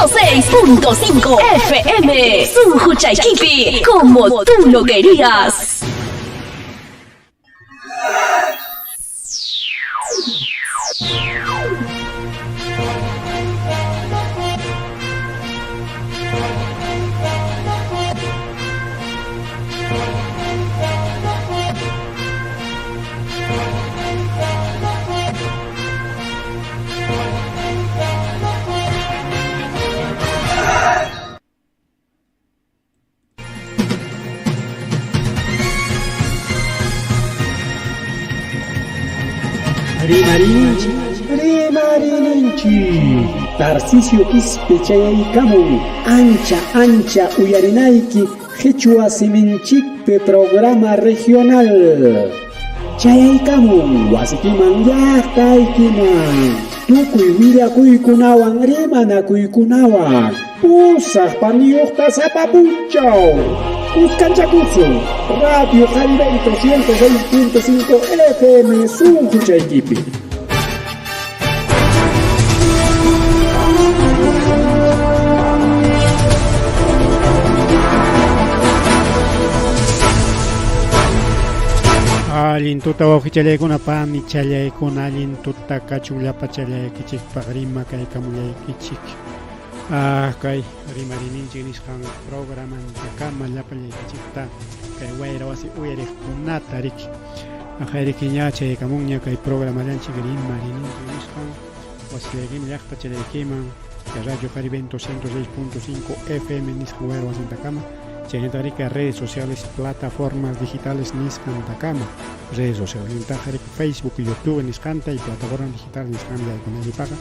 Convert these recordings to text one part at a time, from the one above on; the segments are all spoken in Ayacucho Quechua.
106.5 FM. Sunquchaykipi, como tú lo querías. Rimarinchik, rimarininchik. Tarcisio Quispe chayaykamun ancha ancha uyarinayki Qichwa siminchikpi programa regional. Chayaykamun wasikiman llaqtaykiman. Tukuy willakuykunawan rimanakuykunawan. Pusaq paniyuqta sapa punchaw. Kuskanchakusun Radio Jaribento 106.5 FM sunquchaykipi. Allin tuta wawqichallaykuna panichallaykuna allin tuta kachun llapachallaykichikpaq rimakaykamullaykichik. Ah, kay rimarininchik nisqan programantakama llapallaykichikta kay wayra wasi uyariqkunata riki. Aqayriki ña chaykamunña kay programallanchik rimarininchik nisqan wasillaykiman llaqtachallaykiman kay Radio Jarivento 106.5 FM nisqan wayra wasintakama chaynataq riki redes sociales plataformas digitales nisqantakama redes sociales nintaqa riki Facebook YouTube nisqanta y plataformas digitales nisqan yaykunaykipaqa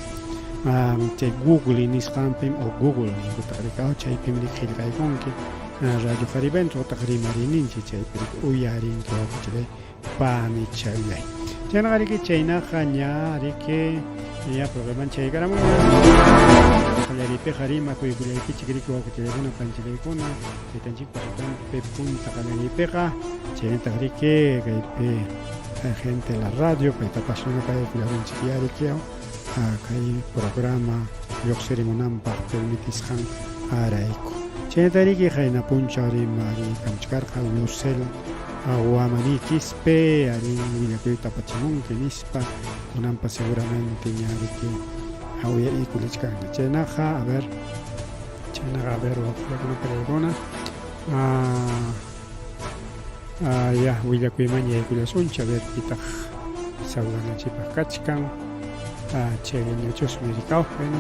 chay Google nisqanpim o Google ninkutaq riki chaypim riki qillqaykunki Radio Jarivento otaq rimarininchik chaypi riki uyarinki wawqichalay panichallay. Chaynaqa riki chaynaqa ña riki ña programan chaykaramun. Qallariypiqa rimakuykullaykichik riki wawqichallaykuna panchillaykuna taytanchikpa sutanpi punta qallariypiqa chaynataq riki kaypi gente la radio paytapas rimapayaykullarunchik ya riki kay programa lluqsirimunanpaq permitisqan arayku. Chaynata riki qayna punchaw rimariykamuchkarqa Lucel Wamani Quispe allin willakuyta apachimunki nispa kunanpas seguramente ña riki uyariykullachkanki. Chaynaqa a ver chaynaqa a ver wawqillakuna pallaykuna ya willakuyman yaykullasunchik a ver pitaq saludananchikpaq kachkan chayllañachusmi rikaw bueno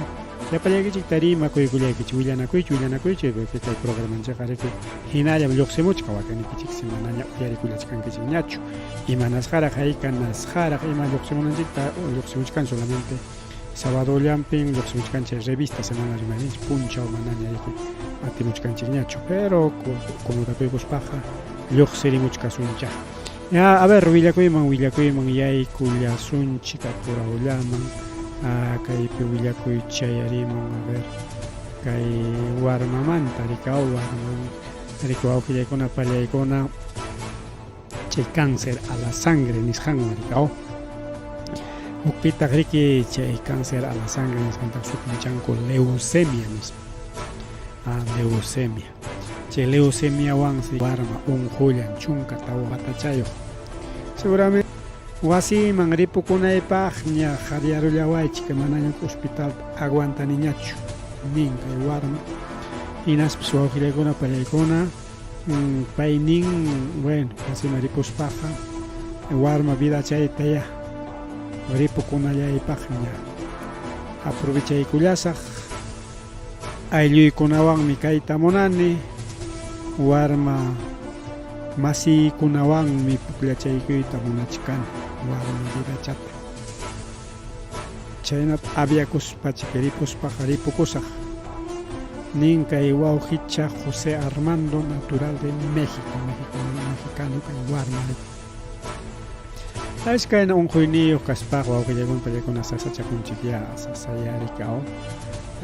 llapallaykichikta rimakuykullaykichik willanakuychik willanakuychik porque kay programanchikqa riki hinallam lluqsimuchkan wakinnikichiksi manaña uyarikullachkankichikñachu imanasqaraq haykanasqaraq ima lluqsimunanchikta lluqsimuchkan solamente sabadollampin lluqsimuchkan chay revista semana rimayninchik punchaw manaña riki atimuchkanchikñachu pero acomodakuykuspaqa lluqsirimuchkasunchá. Ya, a ver, willakuyman willakuyman yaykullasunchik apurawllaman kaypi willakuy chayarimun a ver kay warmamanta rikaw warman riki wawqillaykuna pallaykuna chay cáncer a la sangre nisqanwan rikaw hukpitaq riki chay cáncer a la sangre nisqantaq sutinchanku leucemia nispa leucemia Chay leucemiawansi warma unqullan 14 watachayuq. Seguramente wasiyman ripukunaypaqña qhariyarullawaychik manaña hospitalta aguantaniñachu nin kay warma. Hinaspas wawqillaykuna pallaykuna pay nin bueno wasiman ripuspaqa warma vidachaytayá ripukunallaypaqña aprovechaykullasaq. Aylluykunawanmi kayta munani, warma masiykunawanmi pukllachaykuyta munachkani, warma vidachata. Chaynata aviakuspachik ripuspaqa ripukusaq, nin kay wawqicha José Armando, natural de México, México mexicano kay warma. Iskayna unquyniyuq kaspaqa wawqillaykuna pallaykuna sasachakunchikyá, sasayariki aw.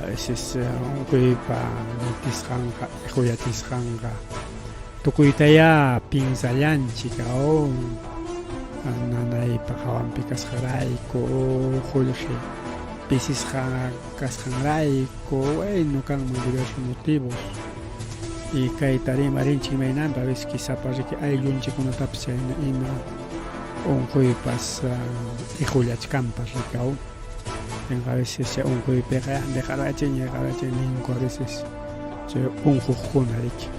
A veces unquypa nitisqanqa, iquyachisqanqa tukuytayá pinsallanchik aw. Nanaypa hawanpi kasqarayku qullqi. Pisisqa kasqanrayku, bueno, kanman diversos motivos. Y kayta rimarinchik imaynanpi, a veces quizapa riki ayllunchikkunatapas chayna ima unquypas iqullachkanpas riki aw. A veces chay unquypiqa dejarachayña dejarachay ninku a veces chay unquqkuna riki.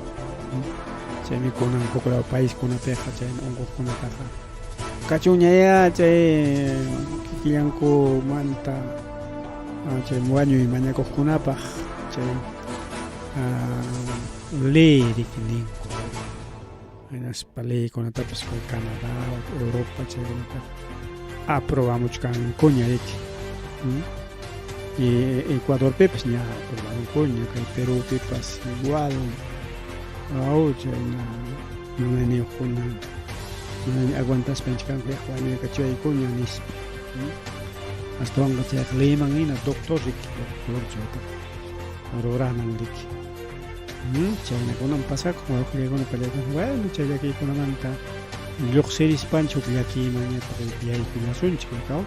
Chaymi kunan huk law paiskunapiqa chayna unquqkunataqa kachunñayá chay kikillankumanta chay wañuy mañakuqkunapaq chay ley riki ninku. Hinaspa leykunatapas kay Canadá, Europa chaykunata aprobamuchkankuña riki. Y Ecuadorpipas ña aprobarunkuña, kay Perúpipas igual. Aw chayna munayniyuqkuna manaña aguantaspa nichkanku yaq wañuykachaykuña nispa. Astawanqa chayqa leyman hina doctor riki, doctor chaytaqa ruranan riki. Chaynakunam pasakun wawqillaykuna pallaykuna. Bueno, chay llakiykunamanta lluqsirispanchik huk llakiymanñataq yaykullasunchik rikaw.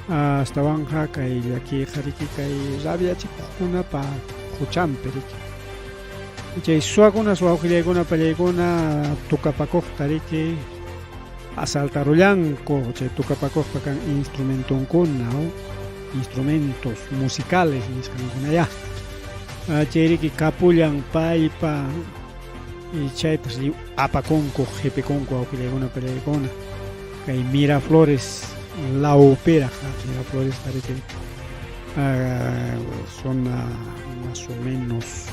Astawanqa kay llakiyqa riki kay rabiachikuqkunapa huchanpi riki. Chay suwakunas wawqillaykuna pallaykuna tukapakuqta riki asaltarullanku chay tukapakuqpa kan instrumentonkuna instrumentos musicales nisqankunayá. Chayriki kapullan paypa y chaytas lliw apakunku qhipikunku wawqillaykuna pallaykuna kay Miraflores lawpiraq Miraflores riki zona más o menos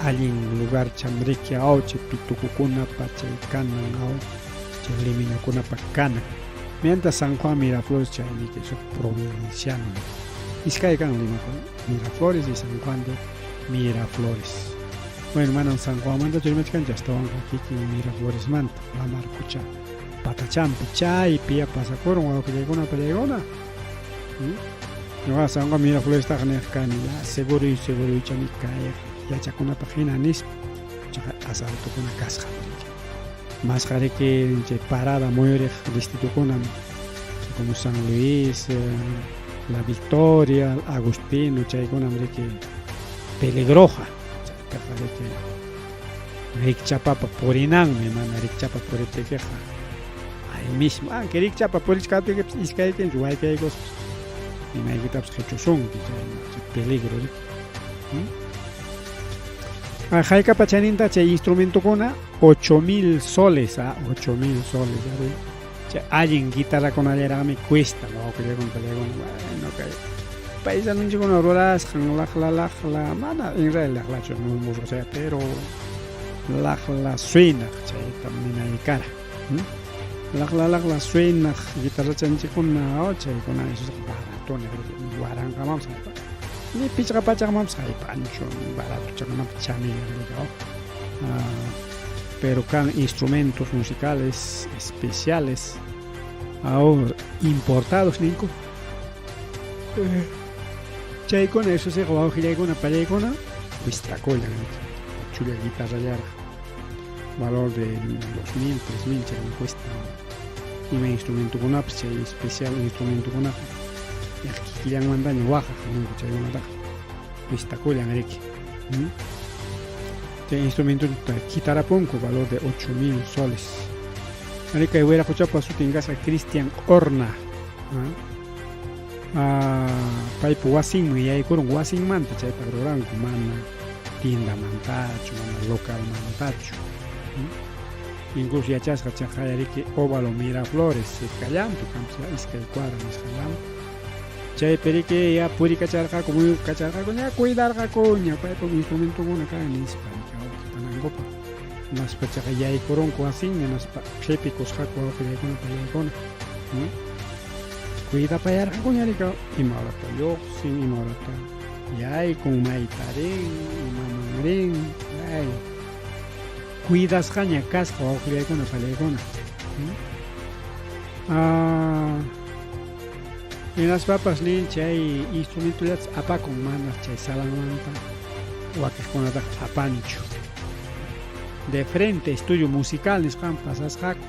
allin lugar chamriki aw chay pitukukunapa chay kanan aw chay limeñokunapa kanan mientras San Juan Miraflores chaymi que es provinciano iskay kan Limaqa Miraflores y San Juan de Miraflores bueno manam San Juanmantachu rimachkanchik astawanqa kikin Mirafloresmanta lamar qucha patachampi chaypi ya pasakurun wawqillaykuna pallaykuna ñuqa San Juan Miraflorestaqa niq kani ya seguro y seguro chani kay yachakunapaq hina nispa chaqa asaltokuna kasqa masqa riki chay parada muyuriq distritokunam como San Luis, La Victoria, Agustino, chaykunam riki peligroja chaytaqa riki rikchapapa purinanmi mana rikchapa puriptikiqa ahí mismo aunque rikchapa purichkaptikipas iskaykinchu waykaykuspas imaykitapas qichusunki chayna chay peligro riki. Haykapa chaninta chay instrumentokuna 8000 soles, 8000 soles, ari. Chay allin guitarrakunallaraqmi cuestan wawqillaykuna pallaykuna. Bueno, kay paisanunchikkuna rurasqan laqla laqla, mana en realidad laqlachu musuq pero laqla suenaq chaytam ninay kara. Laqla laqla suenaq guitarrachanchikkuna, chaykuna eso baratona, waranqamanpas haypa. Ni pichqa pachakmanpas haypanchu, barato chaykunapas chanillan pero kan instrumentos musicales especiales ahora importados ninku. Chaykuna eso sí wawqillaykuna pallaykuna cuestakullan chulla guitarrallaraq valor de 2000, 3000 chayna cuesta ima instrumentokunapas chay especial instrumentokunaqa yaq kikillanmantaña waqaq ninku chaykunataqa cuestakullan riki. Chay instrumentota quitarapunku valor de 8000 soles. Ari kay wiraquchapa sutin kasqa Cristian Horna. Paypa wasinman yaykurun wasinmanta chayta ruranku mana tiendamantachu mana localmantachu. Incluso yachasqa chaqaya riki Óvalo Miraflores cercallanpi kanpas iskay cuadra nisqallanpi. Chaypi riki ya purikacharqaku muyukacharqaku ña cuidarqakuña paypa instrumentokuna kan nispa riki qipanankupaq. Hinaspa chaqa yaykurunku wasinman hinaspa qhipikusqaku wawqillaykuna pallaykuna. Cuidapayarqakuña riki ima horata lluqsin, ima horata yaykun, mayta rin, imaman rin, ay cuidasqaña kasqa wawqillaykuna pallaykuna. Hinaspapas nin chay instrumentollatas apakun mana chay salanmanta wakiqkunataqa apanchu. De frente estudio musical nisqan pasasqaku.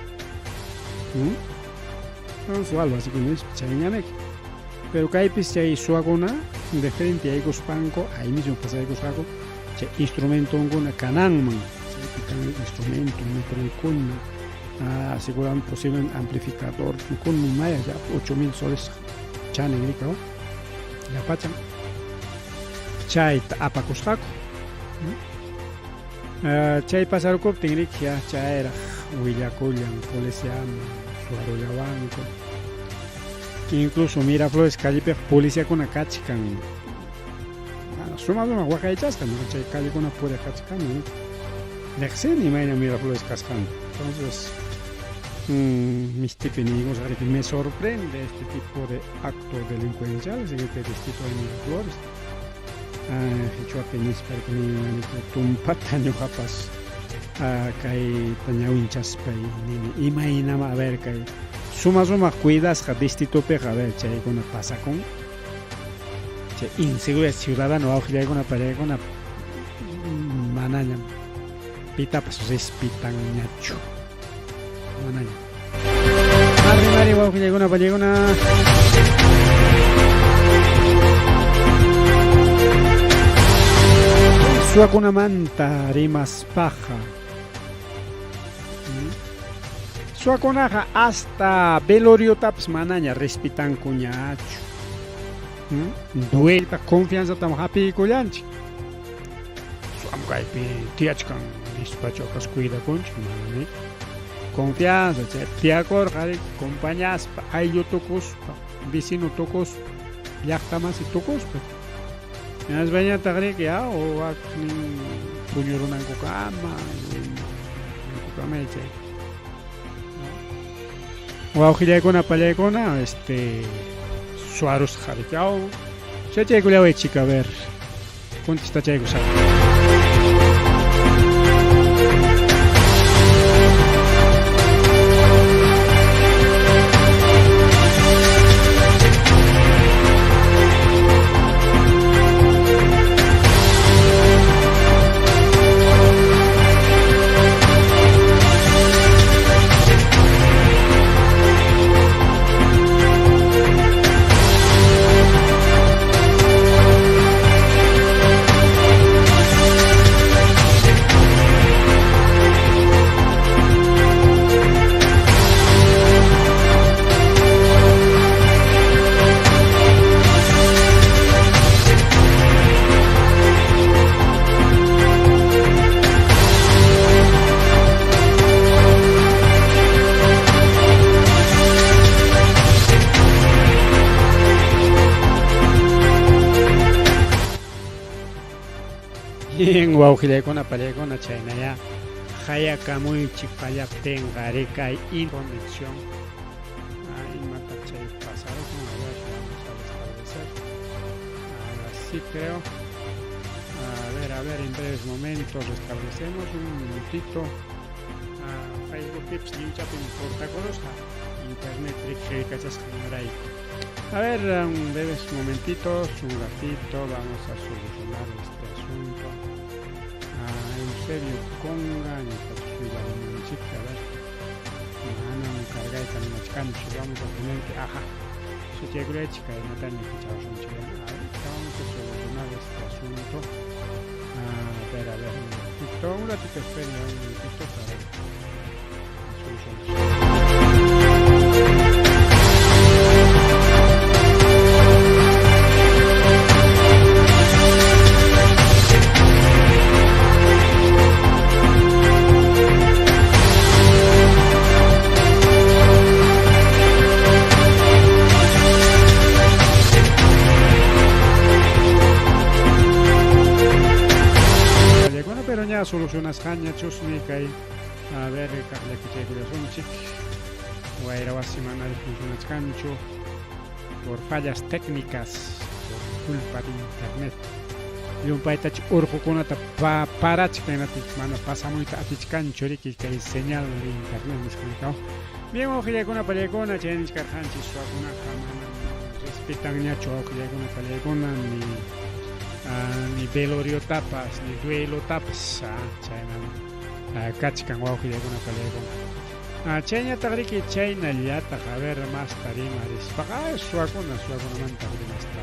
Entonces, algo así que chayñamiki. Pero kaypis chay suwakuna de frente yaykuspanku ahí mismo pasaykusqaku chay instrumentonkuna kananman chaypi kan instrumento micronkuna ah, seguramente posiblemente amplificador kun maya ya 8000 soles chanin rikaw llapachan chayta apakusqaku ah, chay pasarukuptin riki ya chayraq willakullan policiaman suwarullawanku incluso Miraflores callepiqa policiakuna kachkan suma sumaq waqaychasqa chay calлекuna puriq kachkani riqsini imayna Miraflores kasqanta entonces mistipi niykusqa me sorprende este tipo de actos delincuenciales en este distrito de Miraflores qichwapi nispa tumpata ñuqapas kayta ñawinchaspay nini imaynama a ver kay suma sumaq cuidasqa distritopiqa a ver chaykuna pasakun chay inseguridad ciudadano wawqillaykuna pallaykuna manañam pitapas respetanñachu manañam mari wawqillaykuna pallaykuna Suwakunamanta rimaspaqa Suwakunaqa hasta veloriotapas manaña respetankuñachu. Duelta confianzatam hapiykullanchik. Suwam kaypi tiyachkan nispachu acaso cuidakunchik mana Confianza chay tiyakurqa compañaspa ayllu tukuspa vecino tukuspa llaqtamasi tukuspa. Hinaspañataq riki waknin puñurunankukama nankukama chay wawqillaykuna pallaykuna este suwarusqa riki aw chaykullawaychik a ver contestachaykusaq. Bien, wawqillaykuna pallaykuna chaynayá qayakamuychik fallaptinqa rikay inconexión imata chay pasarukun a ver vamos a restablecer ahora sí creo a ver a ver en breves momentos restablecemos un minutito a Facebook pips lliwchapim cortakurusqa internet rikchaychasqanrayku a ver un breves momentitos un ratito vamos a solucionar este asunto Eusebio Conga ñuqachik a ver manam cargayta munachkanchu vamos a tener que ajá suchaykullaychik kaynataña kichawsunchik ahorita vamos a solucionar este asunto a ver a ver un ratito un ratito esperen un minutito para solucionar. Bueno, pero ña solucionasqaña chusmi kay a ver kaqlla kichaykullasunchik wayra wasi mana funcionachkanchu por fallas técnicas por culpa de internet llumpaytach urqukunata parachkan mana pasamuyta atichkanchu riki kay señal de internet nisqankaw bien wawqillaykuna pallaykuna chay nichkarqanchik suwakunaqa mana respetanñachu wawqillaykuna pallaykuna ni ni veloriotapas ni duelotapas chaynam kachkan wawqillaykuna pallaykuna. Chayñataq riki chaynallataq a ver masta rimarispaqa suwakuna suwakunamanta rimasta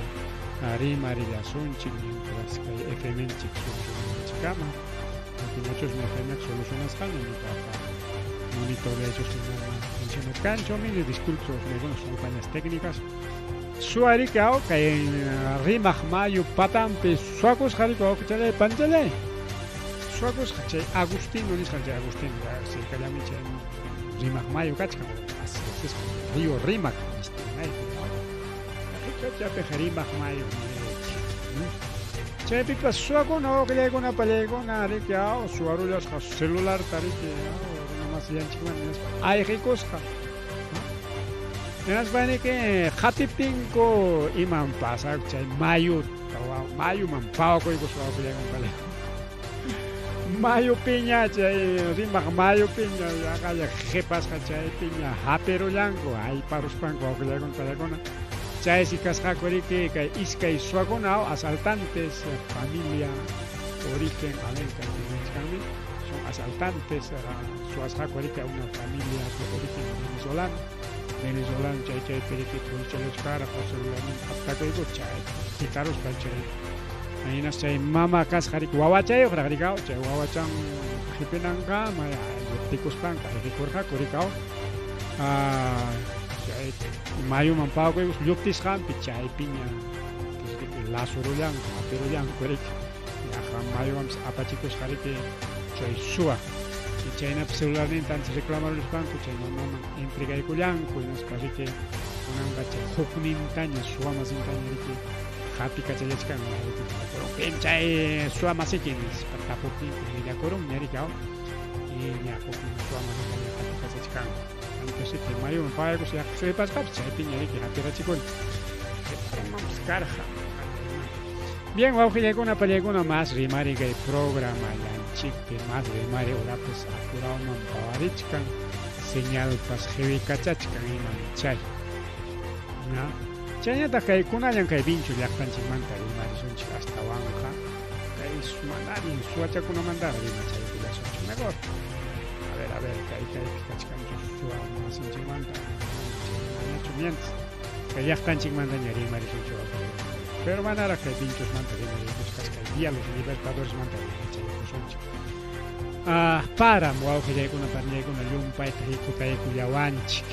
rimarillasunchik mientras kay FMnchik solucionananchikkama hinachusmi FM solucionasqaña ñuqapa monitoreychusmi mana funcionachkanchu mil disculpas wawqinaykuna son fallas técnicas suwariki aw kay rimaq mayu patanpi suwakusqa riki wawqichalay panichalay suwakusqa chay Agustino nisqan chay Agustino cercallami chay rimaq mayu kachkan río Rimac qichwachapiqa rimaq mayu chaypipas suwakuna wawqillaykuna pallaykuna riki aw suwarullasqa celularta riki runa masillanchikmanta hinaspa ayqikusqa hinaspa riki qatiptinku iman pasak chay mayuta mayuman pawakuykusqa wawqillaykuna pallaykuna mayu piña chay rimaq mayu piña yaqalla qhipasqa chay piña hapirullanku ayparuspanku wawqillaykuna pallaykuna chaysi kasqaku riki kay iskay suwakuna asaltantes familia origen a ver kaypi nichkanmi son asaltantes suwasqaku riki una familia de origen venezolano venezolano chay chaypi riki purichallachkaraq celularnin aptakuyku chay quitaruspa chay hinas chay mama kasqa riki wawachayuqraq rikaw chay wawachan qhipinankama lluptikuspanku ayqikurqaku rikaw chay mayuman pawakuykus lluptisqanpi chaypiña lasurullanku hapirullanku riki yaqa mayumanpas apachikusqa riki chay suwa y chaynapi celularninta antes reclamaruspanku chay mamaman entregaykullanku hinaspa riki kunanqa chay huknintaña suwamasintaña riki qatikachallachkan pim chay suwamasiki nispa tapuptinku willakurunña riki aw y ña huknin suwamasintaña qatikachachkanku antes riki mayuman pawaykus yaqa qhipasqapas chaypiña riki hapirachikuni qhiparunmanpas karqa. Bien, wawqillaykuna pallaykuna mas rimari kay programallanchikpi mas rimari urapas apurawman pawarichkan señalpas qiwikachachkan imam chay. Na chayñataq kay kunallan kay Vincho llaqtanchikmanta rimarisunchik astawanqa kay mana allin suwachakunamantaqa rimachaykullasunchik mejor. A ver kay kaypi kachkanchu suwa masinchikmanta chaymantañachu mientras kay llaqtanchikmantaña rimarisunchik wawqillaykuna. Pero manaraq kay Vinchosmanta rimariykuchkas kay Día los Libertadoresmanta rimachaykusunchik. Param wawqillaykuna panillaykuna llumpayta hikutaykullawanchik.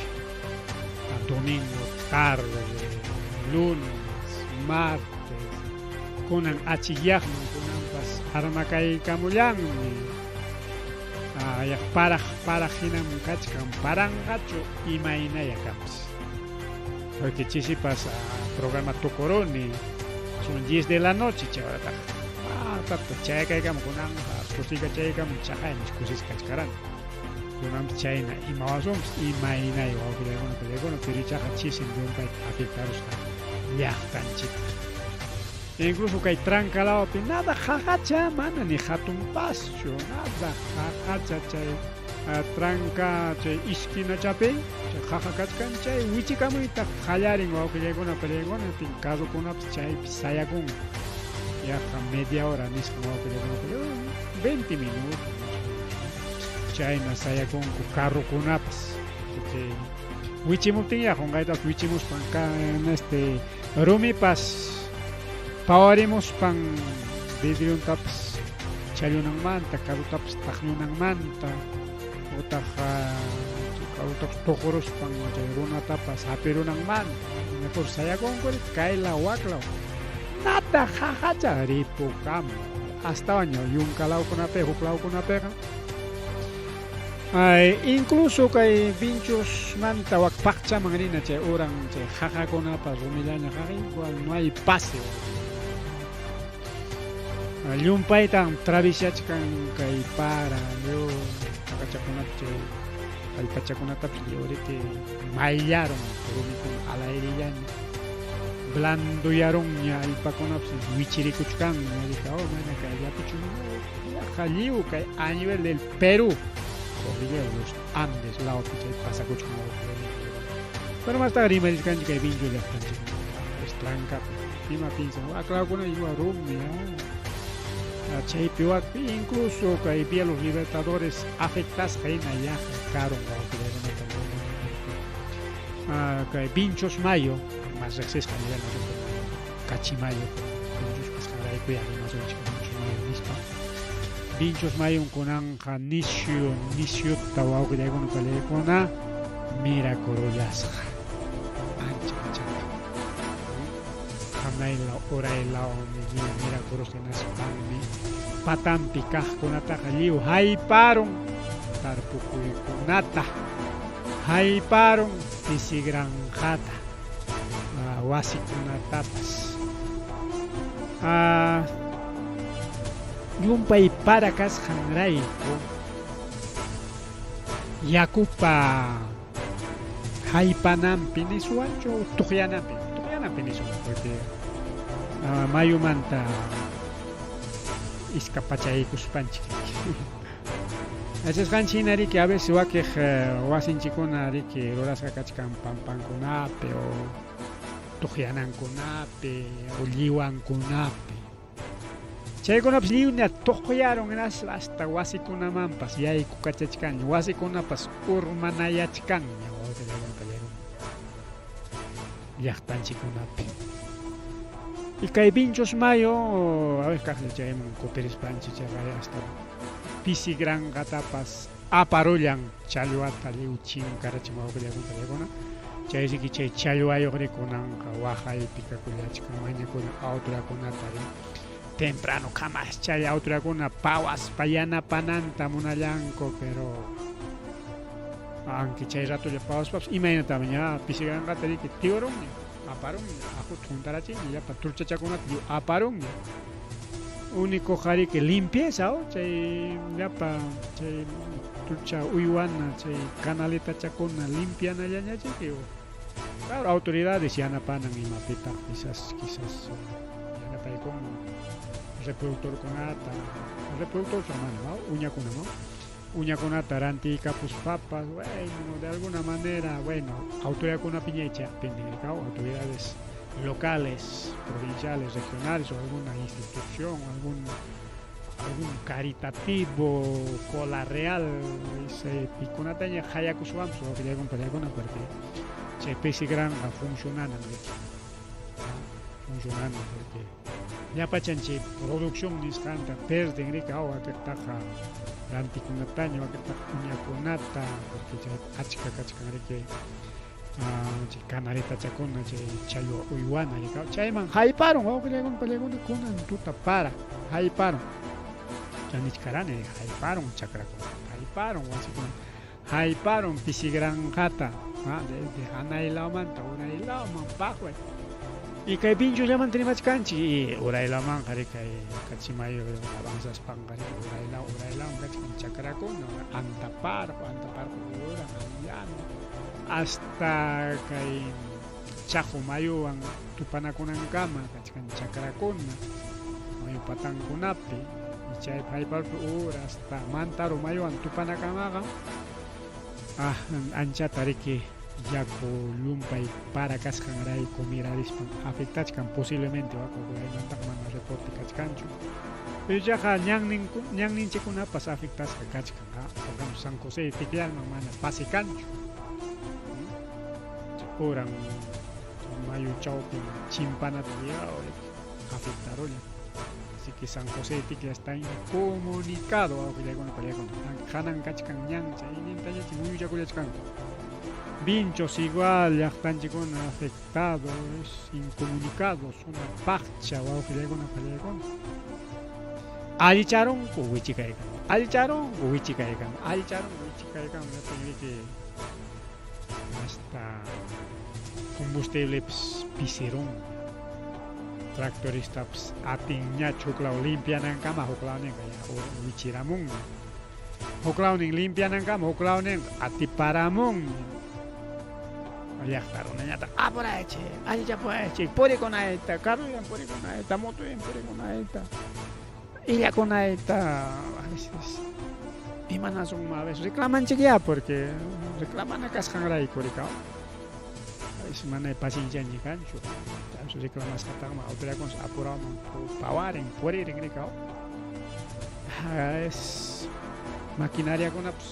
Domingo tarde, lunes, martes, kunan achikyaqman kunanpas armakaykamullanmi. Yaq paraq paraq hinam kachkan paranqachu imaynaya kanpas. Porque chisipas programa tukuruni son 10 de la noche chayrataq tata chayakaykamun kunanqa kusikachaykamun chaqaymi kusisqa kachkarani. Kunanpas chayna imawasunpas imaynay wawqillaykuna pallaykuna pero ichaqa chisim llumpayta afectarusqa llaqtanchikta. Incluso kay Trancalawpi nada qaqacha mana ni hatunpaschu nada qaqacha chay tranca chay isquinachapi chay qaqa kachkan chay wichikamuyta qallarin wawqillaykuna pallaykuna pin carrokunapas chaypi sayakunku yaqa media hora nisqan wawqillaykuna pallaykuna 20 minutos chayna sayakunku carrokunapas porque wichimuptinya qunqaytapas wichimuspan kan este rumipas pawarimuspan vidriontapas challunanmanta carrotapas taqñunanmanta utaq carrotapas tuquruspan chay runatapas hapirunanmanta mejor sayakunku kaylaw waklaw nada qaqacha ripukamun astawan yunkalawkunapi huklawkunapiqa. Ay, incluso kay Vinchosmanta wak paqchaman rina chay uran chay qaqakunapas rumillaña qaqa igual no hay pase. Llumpaytan travisyachkan kay para lliw qaqachakunata chay allpachakunatapas lliw riki mayllarun rumikuna alairillaña blanduyarunña allpakunapas wichirikuchkanña riki oh mana kayllapichu yaqa lliw kay a nivel del Perú cordillera de los Andes lawpi chay pasakuchkan. Pero mastaqa rimarichkanchik kay Vincho llaqtanchikmanta pues trancapi ima piensan waklawkuna igual rumi. Chaypi wakpi incluso kay Vía Los Libertadores afectasqa hina yaqa karun wawqillakunata kay Vinchos Mayo más riqsisqa nivel Cachimayo Vinchos kasqanrayku ya rimasunchik Vinchos Mayo nispa. Vinchos Mayun kunanqa nisyu nisyuta wawqillaykuna palaykuna mirakurullasqa ancha anchata. Hanaylaw uraylawmi lliw mirakurusqa hinaspanmi patanpi kaqkunataqa lliw hayparun tarpukuykunata, hayparun pisigranjata, wasikunatapas. Llumpay para kasqanrayku yakupa haypananpi niswanchu tuqyananpi, tuqyananpi niswan porque mayumanta iskapachaykuspanchik. Yachasqanchik hina riki a veces wakiq wasinchikuna riki rurasqa kachkan pampankunapi o tuqyanankunapi o lliwankunapi. Chaykunapas lliwña tuqyarun hinaspa hasta wasikunamanpas yaykukachachkanña, wasikunapas urmanayachkanña wawqillaykuna pallaykuna llaqtanchikkunapi. Y kay Vinchos Mayo, a ver kaqlla chayman kutirispanchik chayqa hasta pisi granjatapas aparullan challwata lliw chinkarachin wawqillaykuna pallaykuna. Chay riki chay challwayuqri kunanqa waqaypi kakullachkan mañakunan autoridadkunata rin temprano kamas chay autoridadkuna pawaspa yanapananta munallanku pero aunque chay ratolla pawaspapas imaynatam ña pisi granjata riki tiurunña aparunña ajuta juntarachinña llapa turchachakunata lliw aparunña. Único riki limpieza o chay llapa chay turcha uywana chay canaletachakuna limpianallañachiki o claro autoridades yanapanan imapitaq quizás quizás yanapaykunman reproductorkunata reproductor mana uñakuna no uñakunata rantiykapuspapas bueno de alguna manera bueno autoridadkunapiña chaypintin autoridades locales, provinciales, regionales o alguna institución, algún caritativo, cola real, ese pikunataña hayakuswanpas wawqillaykuna pallaykuna porque chay pisi granja funcionanan riki funcionanan porque llapachan chay producción nisqanta perden riki wakiqtaqa rantikunataña wakiqtaqa uñakunata porque chay achka kachkan riki chay canaretachakuna chay challwa uywana riki chayman hayparun wawqillaykuna pallaykuna kunan tuta para hayparun chanichkarani hayparun chakrakuna hayparun wasikuna hayparun pisi granjata desde hanaylawmanta uraylawman paqway y kay Vinchosllamanta rimachkanchik y uraylawmanqa riki kay Cachimayo avanzaspanqa riki uraylaw uraylawan kachkan chakrakuna Antaparqo Antaparqo uran Anllana hasta kay Chaqo mayuwan tupanakunankama kachkan chakrakuna mayu patankunapi y chay hayparpi ura hasta Mantaro mayuwan tupanakamaqa anchata riki yaku llumpay para kasqanrayku mirarispan afectachkan posiblemente waqaymantaqa mana reporte kachkanchu pero ichaqa ñanninchikkunapas afectasqa kachkan por ejemplo San José de Ticllalman mana pase kanchu uran mayu chawpin chimpanata afectarullan así que San José de Ticlla está incomunicado wawqillaykuna pallaykuna hanan kachkan ñan chaynintaña muyuchakullachkanku Vinchos igual llaqtanchikkuna afectado es incomunicado zona paqcha wawqillaykuna pallaykuna allicharunku wichikaykan allicharunku wichikaykan allicharunku wichikaykan riki hasta combustiblepas pisirun tractoristapas atinñachu huklaw limpianankama huklawninqa ya wichiramunña huklawnin limpianankama huklawninqa atiparamunña llaqta runañataq apuraychik allichapuwaychik purikunayta carroyan purikunayta motoyan purikunayta illakunayta a veces imanasunman a veces reclamanchikyá porque reclamana kasqanrayku rika a veces mana paciencianchik kanchu a veces reclamasqataqmi autoridadkunas apurawman pawarin puririn rika. es maquinariakunapas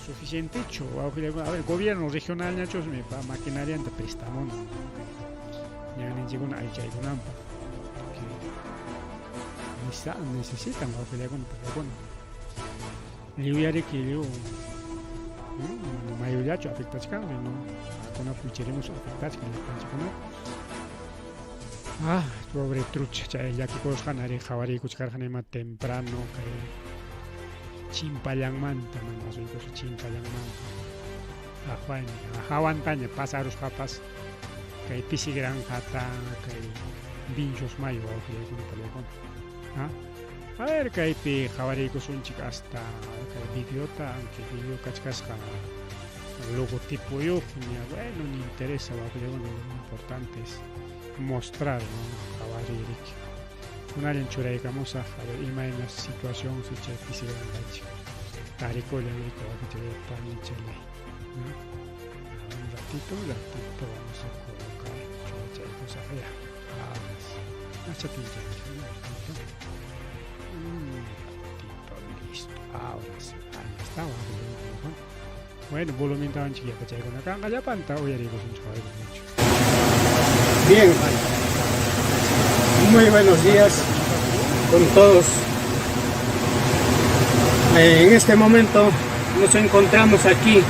suficientechu wawqillaykuna. A ver, gobierno regionalñachusmi pa maquinarianta prestamuna ñanninchikkuna allichaykunanpaq. Porque necesitan wawqillaykuna paykuna. Lliwyariki lliw mana mayullachu afectachkanmi, no? Kunap wicharimus afectachkan llapanchikkunata. Ah, pobre trucha, chay llakikusqan ari qhawariykuchkarqan ima temprano kay chimpallanmanta, mana asuykusqa chimpallanmanta. Aqwaymi, hawantaña pasarusqapas kay pisi granjata, kay Vinchos mayu wawqillaykuna pallaykuna. Ah, a ver, kaypi qhawariykusunchik hasta kay videota, aunque video kachkasqa logotipoyuqña, bueno, ni interesa wawqillaykuna, lo importante es mostrar, ¿no? Qhawariyrik. Kunallan churaykamusaq, a ver, imayna situación si chay pisi granjachik. Tarikullan riki wawqichalay, panichalay, ¿no? Un ratito, un ratito vamos a colocar churachaykusaq ya. Ahora sí. Un ratito. Un ratito, listo. Ahora sí. Ahí está. Bueno, volumen tawanchik yapachaykuna kanqa llapanta uyariykusunchik mucho. Bien, muy buenos días con todos. En este momento nos encontramos aquí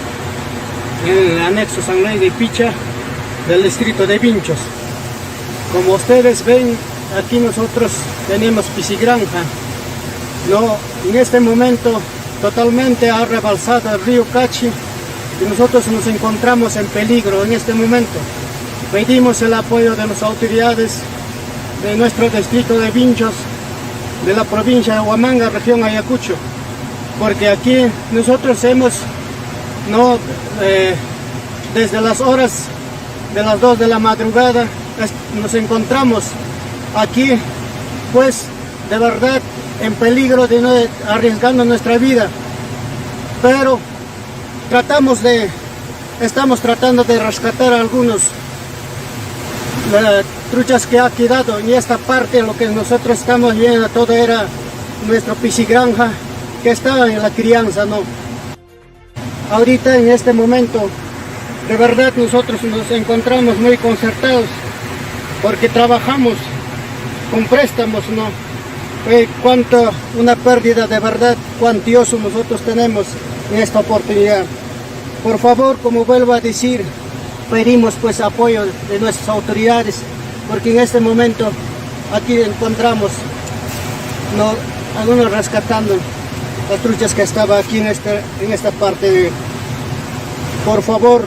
en el anexo San Luis de Picha del distrito de Vinchos. Como ustedes ven, aquí nosotros tenemos piscigranja. No, en este momento totalmente ha rebalsado el río Cachi y nosotros nos encontramos en peligro en este momento. Pedimos el apoyo de las autoridades de nuestro distrito de Vinchos, de la provincia de Huamanga, región Ayacucho, porque aquí nosotros hemos, no, desde las horas de las 2 de la madrugada nos encontramos aquí, pues de verdad en peligro de no arriesgando nuestra vida, pero estamos tratando de rescatar algunos truchas que ha quedado en esta parte. Lo que nosotros estamos viendo todo era nuestro piscigranja que estaba en la crianza, ¿no? Ahorita en este momento de verdad nosotros nos encontramos muy concertados porque trabajamos con préstamos, ¿no? Cuánto una pérdida de verdad cuantioso nosotros tenemos en esta oportunidad. Por favor, como vuelvo a decir, pedimos pues apoyo de nuestras autoridades, porque en este momento aquí encontramos, ¿no?, algunos rescatando las truchas que estaba aquí en esta parte. Por favor,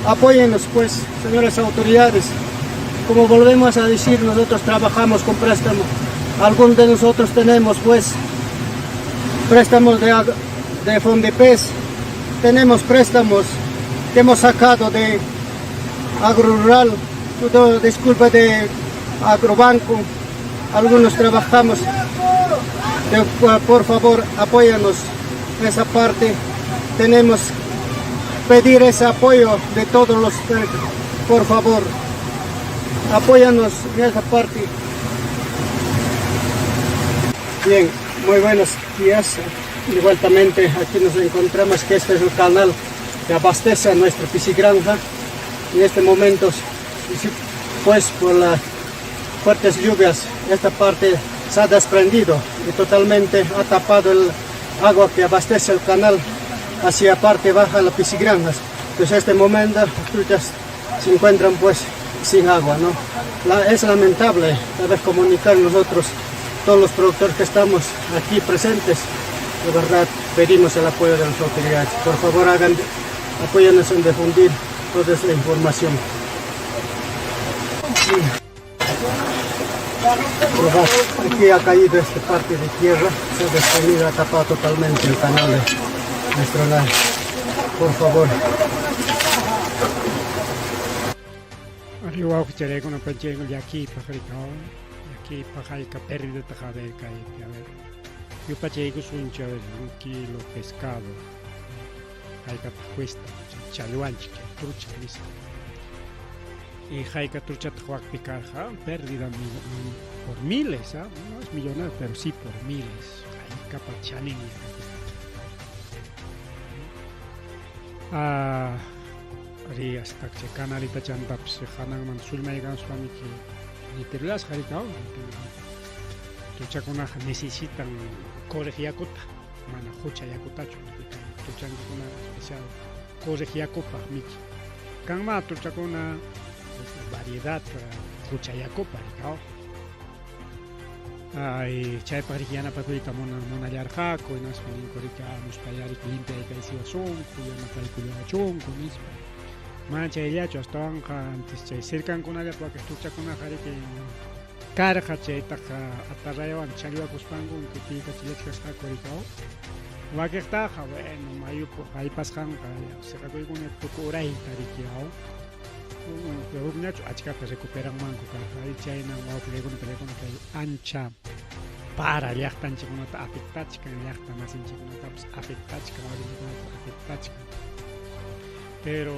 apóyennos pues, señores autoridades. Como volvemos a decir, nosotros trabajamos con préstamo. Algunos de nosotros tenemos pues préstamos de Fondepes, tenemos préstamos que hemos sacado de Agrorural, disculpa, de Agrobanco. Algunos trabajamos. Por favor, apóyanos en esa parte. Tenemos que pedir ese apoyo de todos los, por favor, apóyanos en esa parte. Bien, muy buenos días. Igualmente aquí nos encontramos que este es el canal que abastece a nuestra piscigranja. En este momento, pues por las fuertes lluvias, esta parte se ha desprendido y totalmente ha tapado el agua que abastece el canal hacia parte baja de las piscigranjas. Entonces en este momento las truchas se encuentran pues sin agua, ¿no? Es lamentable saber comunicar nosotros, todos los productores que estamos aquí presentes, de verdad pedimos el apoyo de las autoridades. Por favor, apóyanos en difundir toda esta información. Aquí ha caído esta parte de tierra, se ha desprendido, ha tapado totalmente el canal de nuestro lado. Por favor. Arriba, wawqichallaykuna, panichallaykuna, llakiypaq rika, llakiypaq hayka pérdida a ver, kaypi, a ver. Yupachaykusunchik, a ver, un kilo pescado, haykataq cuesta, challwanchik, trucha nisqa. Y hayka truchataq wakpi karqa, pérdida por miles, ¿ah? No es millonario, pero sí por miles. achkapa chaninña Ah, ri hasta chay canalita chantapis hananman sullmaykanspaniki nitirlasqa rikaw tuchakunaqa necesitan correj yakuta mana hucha yakutachu tuchankuna especial correj yakupaq miki kanma tuchakuna variedad hucha yakupaq rikaw Ay, chaypaq riki yanapakuyta munallarqaku, hinaspa ninku riki amuspayariki limpiaykaysiwasunku, yanapaykullawachunku nispa. Mana chayllachu astawanqa antes chay cercankunallapi wakin tuchakunaqa riki karqa chaytaqa atarrayawan challwakuspankun kutiykachillachkasqaku riki wakiqtaqa bueno mayupu haypasqanqa siqakuykuna tuku urayta riki aw hukñachu achkata recuperanmanku karqa chayna wawqillaykuna pallaykuna kay ancha para llaqtanchikkunata afectachkan llaqta masinchikkunatapas afectachkan wasinchikkunatapas afectachkan pero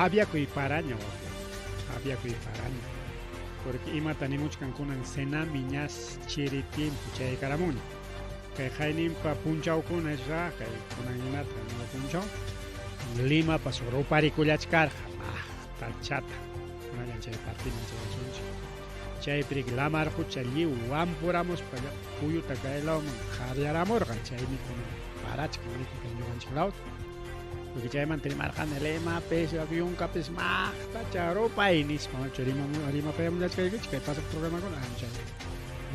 aviakuy paraña wawqi aviakuy paraña porque imata nimuchkan kunan cenami ñas chiri tiempo chaykaramunña kay qayninpa punchawkuna isra kay kunan hinata punchaw Limapas ruparikullachkarqa maqtachata kunallan chay partiman chayasunchik chaypi lamar qucha lliw wampuramuspa puyuta kay lawman qaryaramurqa chaymi kunan parachkan riki kay ñuqanchik lawta porque chaymanta rimarqani Limapis yunkapis maqtacha rupay nispa rimapayamulachkaykichik kay pasaq programakuna ancha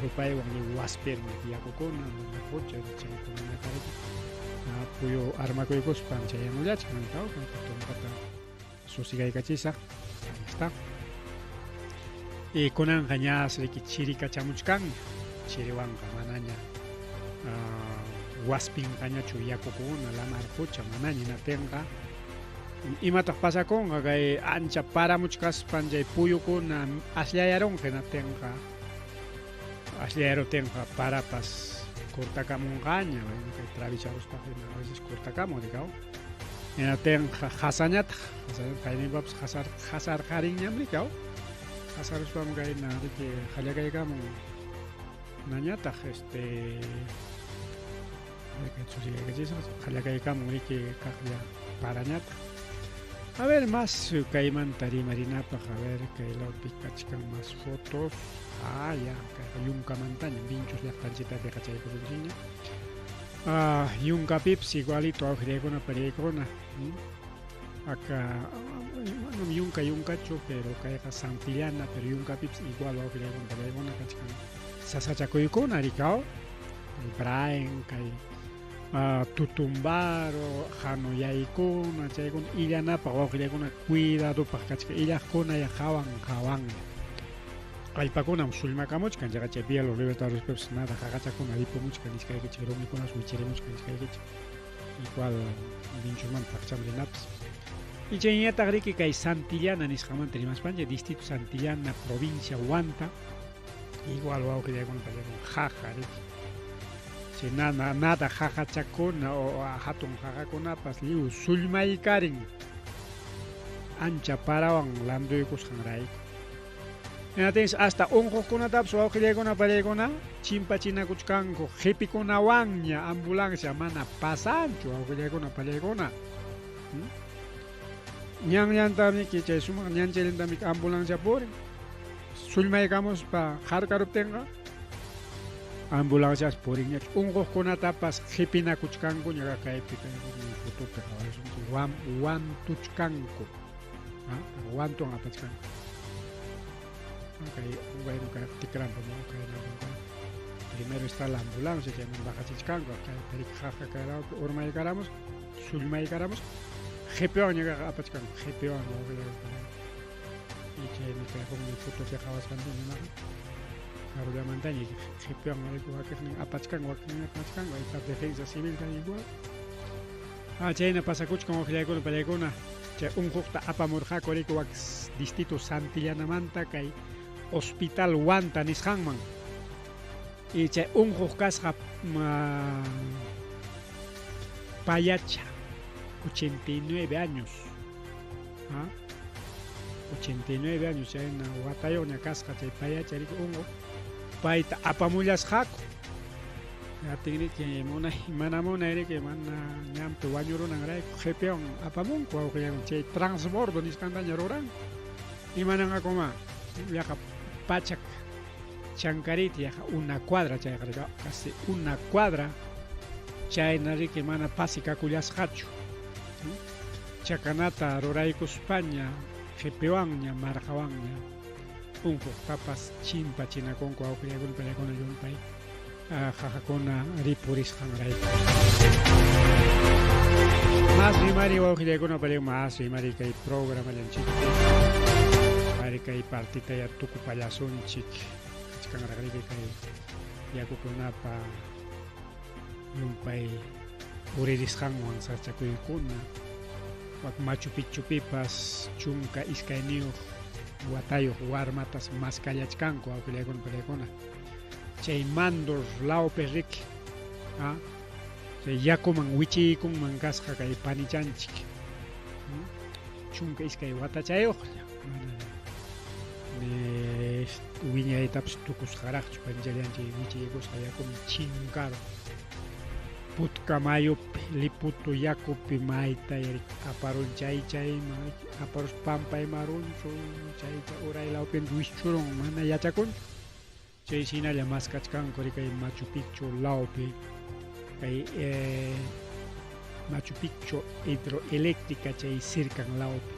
rupaywan lliw waspirmi yakukuna lamar qucha chaykunallata riki puyu armakuykuspan chayamullachkan tumpata susigaykachisaq ahí está y kunanqa ñas riki chirikachamuchkanña chiriwanqa manaña waspinqañachu yakukuna lamar qucha manaña hinaptinqa imataq pasakunqa kay ancha paramuchkaspan chay puyukuna asllayarunqa hinaptinqa asllayaruptinqa parapas cortakamunqaña bueno kay travicharuspaq hina a veces cortakamun rikaw hinaptinqa qasañataq kayninpapas qasar qasarqarinñam rikaw qasaruspam kayna riki qallakaykamun nañataq este qallakaykamun riki kaqlla parañataq a ver más kaymanta rimarinapaq a ver kay lawpi kachkan más fotos ah ya kayqa yunkamantaña Vinchos llaqtanchikta qachaykusunchikña ah yunkapipas igualito awqillaykuna pariykuna acá manam yunka yunkachu pero kayqa Santillana pero yunkapipas igual wawqillaykuna pariykuna kachkan sasachakuykuna rikaw kay Braen kay Tutumbaro hanuyaykuna chaykuna illanapaq wawqillaykuna cuidadopaq kachkan illaqkuna ya qawan qawanlla allpakunam sullmakamuchkan chaqa chay Vía Los Libertadores nada qaqachakuna ripumuchkan niskaykichik rumikunas wichirimuchkan niskaykichik igual Vinchosmanta paqcham rinapas y chayñataq riki kay Santillana nisqanmanta rimaspanchik distrito Santillana provincia Huanta igual wawqillaykuna pallaykuna qaqa riki chay nada nada qaqachakuna o hatun qaqakunapas lliw sullmaykarin ancha parawan landuykusqanrayku hinatinsi hasta unquqkunatapas wawqillaykuna pallaykuna chimpachinakuchkanku qipikunawanña ambulancia mana pasanchu wawqillaykuna pallaykuna ñanllantamiki chay sumaq ñanchayllantamiki ambulancia purin sullmaykamuspa harkaruptinqa ambulancias purinñachu unquqkunatapas qipinakuchkankuña kaypi kay fotopi qawarisunchik wantuchkanku wantuwan apachkanku kay bueno kay tikrampa kay primero está la ambulancia chayman bajachichkanku kay qaqa kay lawpi urmaykaramus sullmaykaramus qhipiwan ñuqaqa apachkanku qhipiwan y chaymi kay huknin fotopi qhawasqanchik imaqa karullamantaña qhipiwan wakiqnin apachkanku wakiqnin apachkanku ahí está defensa civil igual ah chayna pasakuchkan waqllaykuna pallaykuna chay unquqta apamurqaku riki wak distrito Santillanamanta kay hospital Huanta nisqanman y chay unquq kasqa payacha 89 años ¿ah? 89 años chayna watayuqña kasqa chay payacha riki unquq payta apamullasqaku. Atinriki munay mana munay riki mana ñanpi wañurunanrayku qhipiwan apamunku wawqillaykuna chay transbordo nisqantaña ruranku. Imananqakuma yaqa pachak chankarita yaqa una cuadra chayqa riki casi una cuadra chayna riki mana pasi kakullasqachu. Chakanata ruraykuspaña qhipiwanña marqawanña unquqtapas chimpachinakunku wawqillaykuna pallaykuna llumpay qaqakuna ripurisqanrayku. Más rimari wawqillaykuna pallaykuna más rimari kay programallanchikpi ari kay partita ya tukupallasunchik kachkanraq riki kay yakukunapa llumpay puririsqanwan sachakuykuna wak Machu Picchupipas 12 watayuq warmatas maskallachkanku wawqillaykuna pallaykuna chay Mandor lawpi riki chay yakuman wichiykunman kasqa kay panichanchik 12 watachayuqlla mana wiñaytapas tukusqaraqchu panichallanchik wichiykusqa yakuman chinkarun Putka mayupi Liputu yakupi mayta aparun chay chayman aparus pampaymarunchu chayta uray lawpi wischurun mana yachakunchu chay hinalla maskachkanku kay Machu Picchu lawpi kay Machu Picchu hidroeléctrica chay sirkan lawpi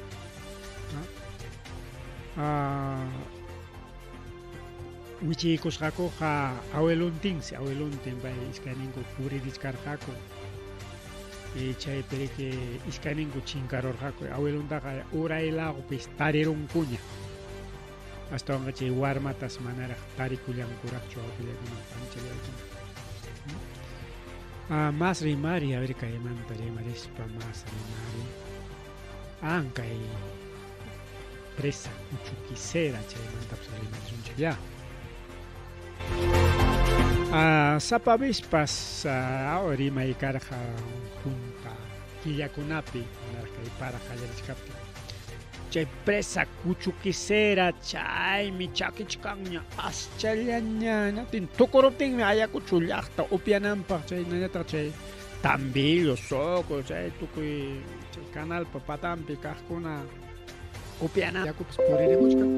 wichiykusqakuqa aweluntinsi aweluntin pay iskayninku puririchkarqaku chaypi riki iskayninku chinkarurqaku aweluntaqa uray lawpis tarirunkuña astawanqa chay warmatas manaraq tarikullankuraqchu wawqillaykuna panchallaykuna. Más rimari a ver kaymanta rimarispa más rimari ankay presa Kuchuquisera chaymantapas rimarisunchik ya. Sapa vispas rimay karqa punta killakunapi manaraq kay para qallarichkaptin chay presa Kuchuquisera chaymi chakichkanña aschallaña hinaptin tukuruptinmi Ayacucho llaqta upyananpaq chaynallataq chay Tambillo, Soco chay tukuy chay canalpa patanpi kaqkuna upyana yakupas puririmuchkan.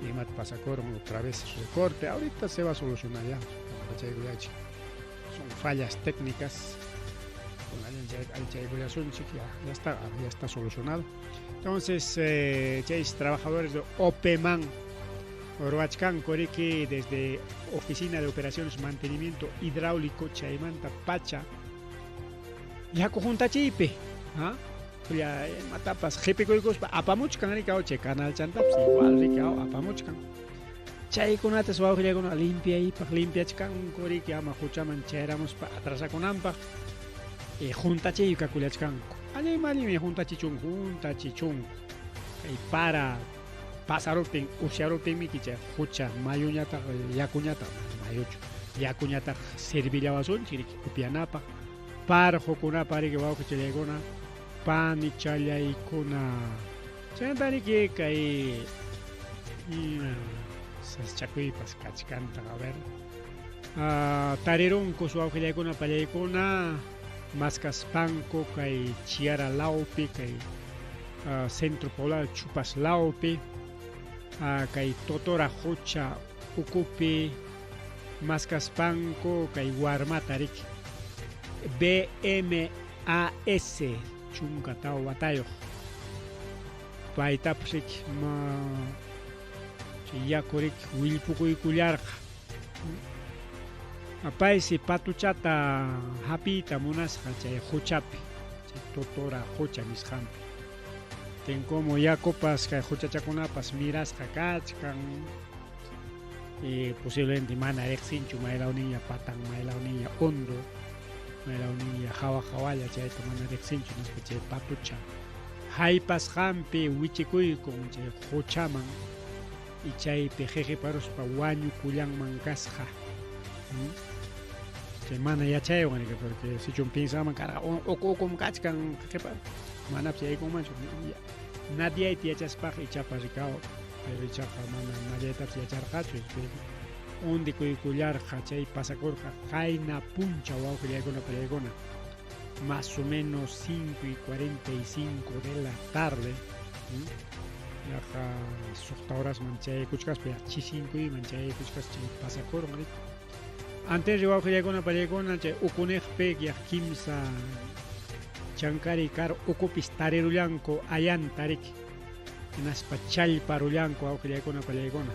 Imata pasakurun otra vez recorte, ahorita se va a solucionar ya, son fallas técnicas. Ya está solucionado. Entonces, chay trabajadores de OPEMAN ruwachkanku riki desde Oficina de Operaciones Mantenimiento Hidráulico chaymanta pacha yaku huntachiypi imatapas qhipikuykuspa apamuchkan riki chay canal chantapas igual riki apamuchkan chaykunatas wawqillaykuna limpiaypaq limpiachkanku riki ama huchaman chayramuspa atrasakunanpaq juntachiy kakullachkanku allinmi allinmi juntachichunku kay para pasaruptin usyaruptinmiki chay hucha mayuñataq yakuñataq mayuchu yakuñataq servillawasunchik riki upyanapaq parqukunapa riki wawqichallaykuna panichallaykuna chaymanta riki kay sasachakuypas kachkantaq a ver tarirunkus wawqillaykuna pallaykuna maskaspanku kay Chiara lawpi kay Centro Poblado Chupas lawpi kay Totora hucha ukupi maskaspanku kay warmata riki BMAS 14 watayuq paytapas riki chay yaku riki willpukuykullarqa paysi patuchata hapiyta munasqa chay huchapi chay Totora hucha nisqanpi tinkumu yakupas kay huchachakunapas mirasqa kachkan posiblemente mana riqsinchu maylawninña patan maylawninña hondo maylawninña hawa hawalla chayta mana riqsinchu nispa chay patucha haypasqanpi wichikuykun chay huchaman y chaypi qiqiparuspa wañukullanman kasqa chay mana yachaywan riki porque sichum piensaman karqa uku ukum kachkan qiqipar manapas yaykunmanchu nadiayta yachaspaqa ichapas rikaw pero ichaqa mana nadiaytapas yacharqachu Undikuykullarqa chay pasakurqa qayna punchaw wawqillaykuna pallaykuna más o menos 5 y 45 de la tarde yaqa suqta horasman chayaykuchkaspa yaqa chisinkuyman chayaykuchkaspa chay pasakurqa riki. Antes wawqillaykuna pallaykuna chay ukuniqpi yaqa kimsa chankari kar ukupis tarirullanku ayanta riki hinaspa challparullanku wawqillaykuna pallaykuna.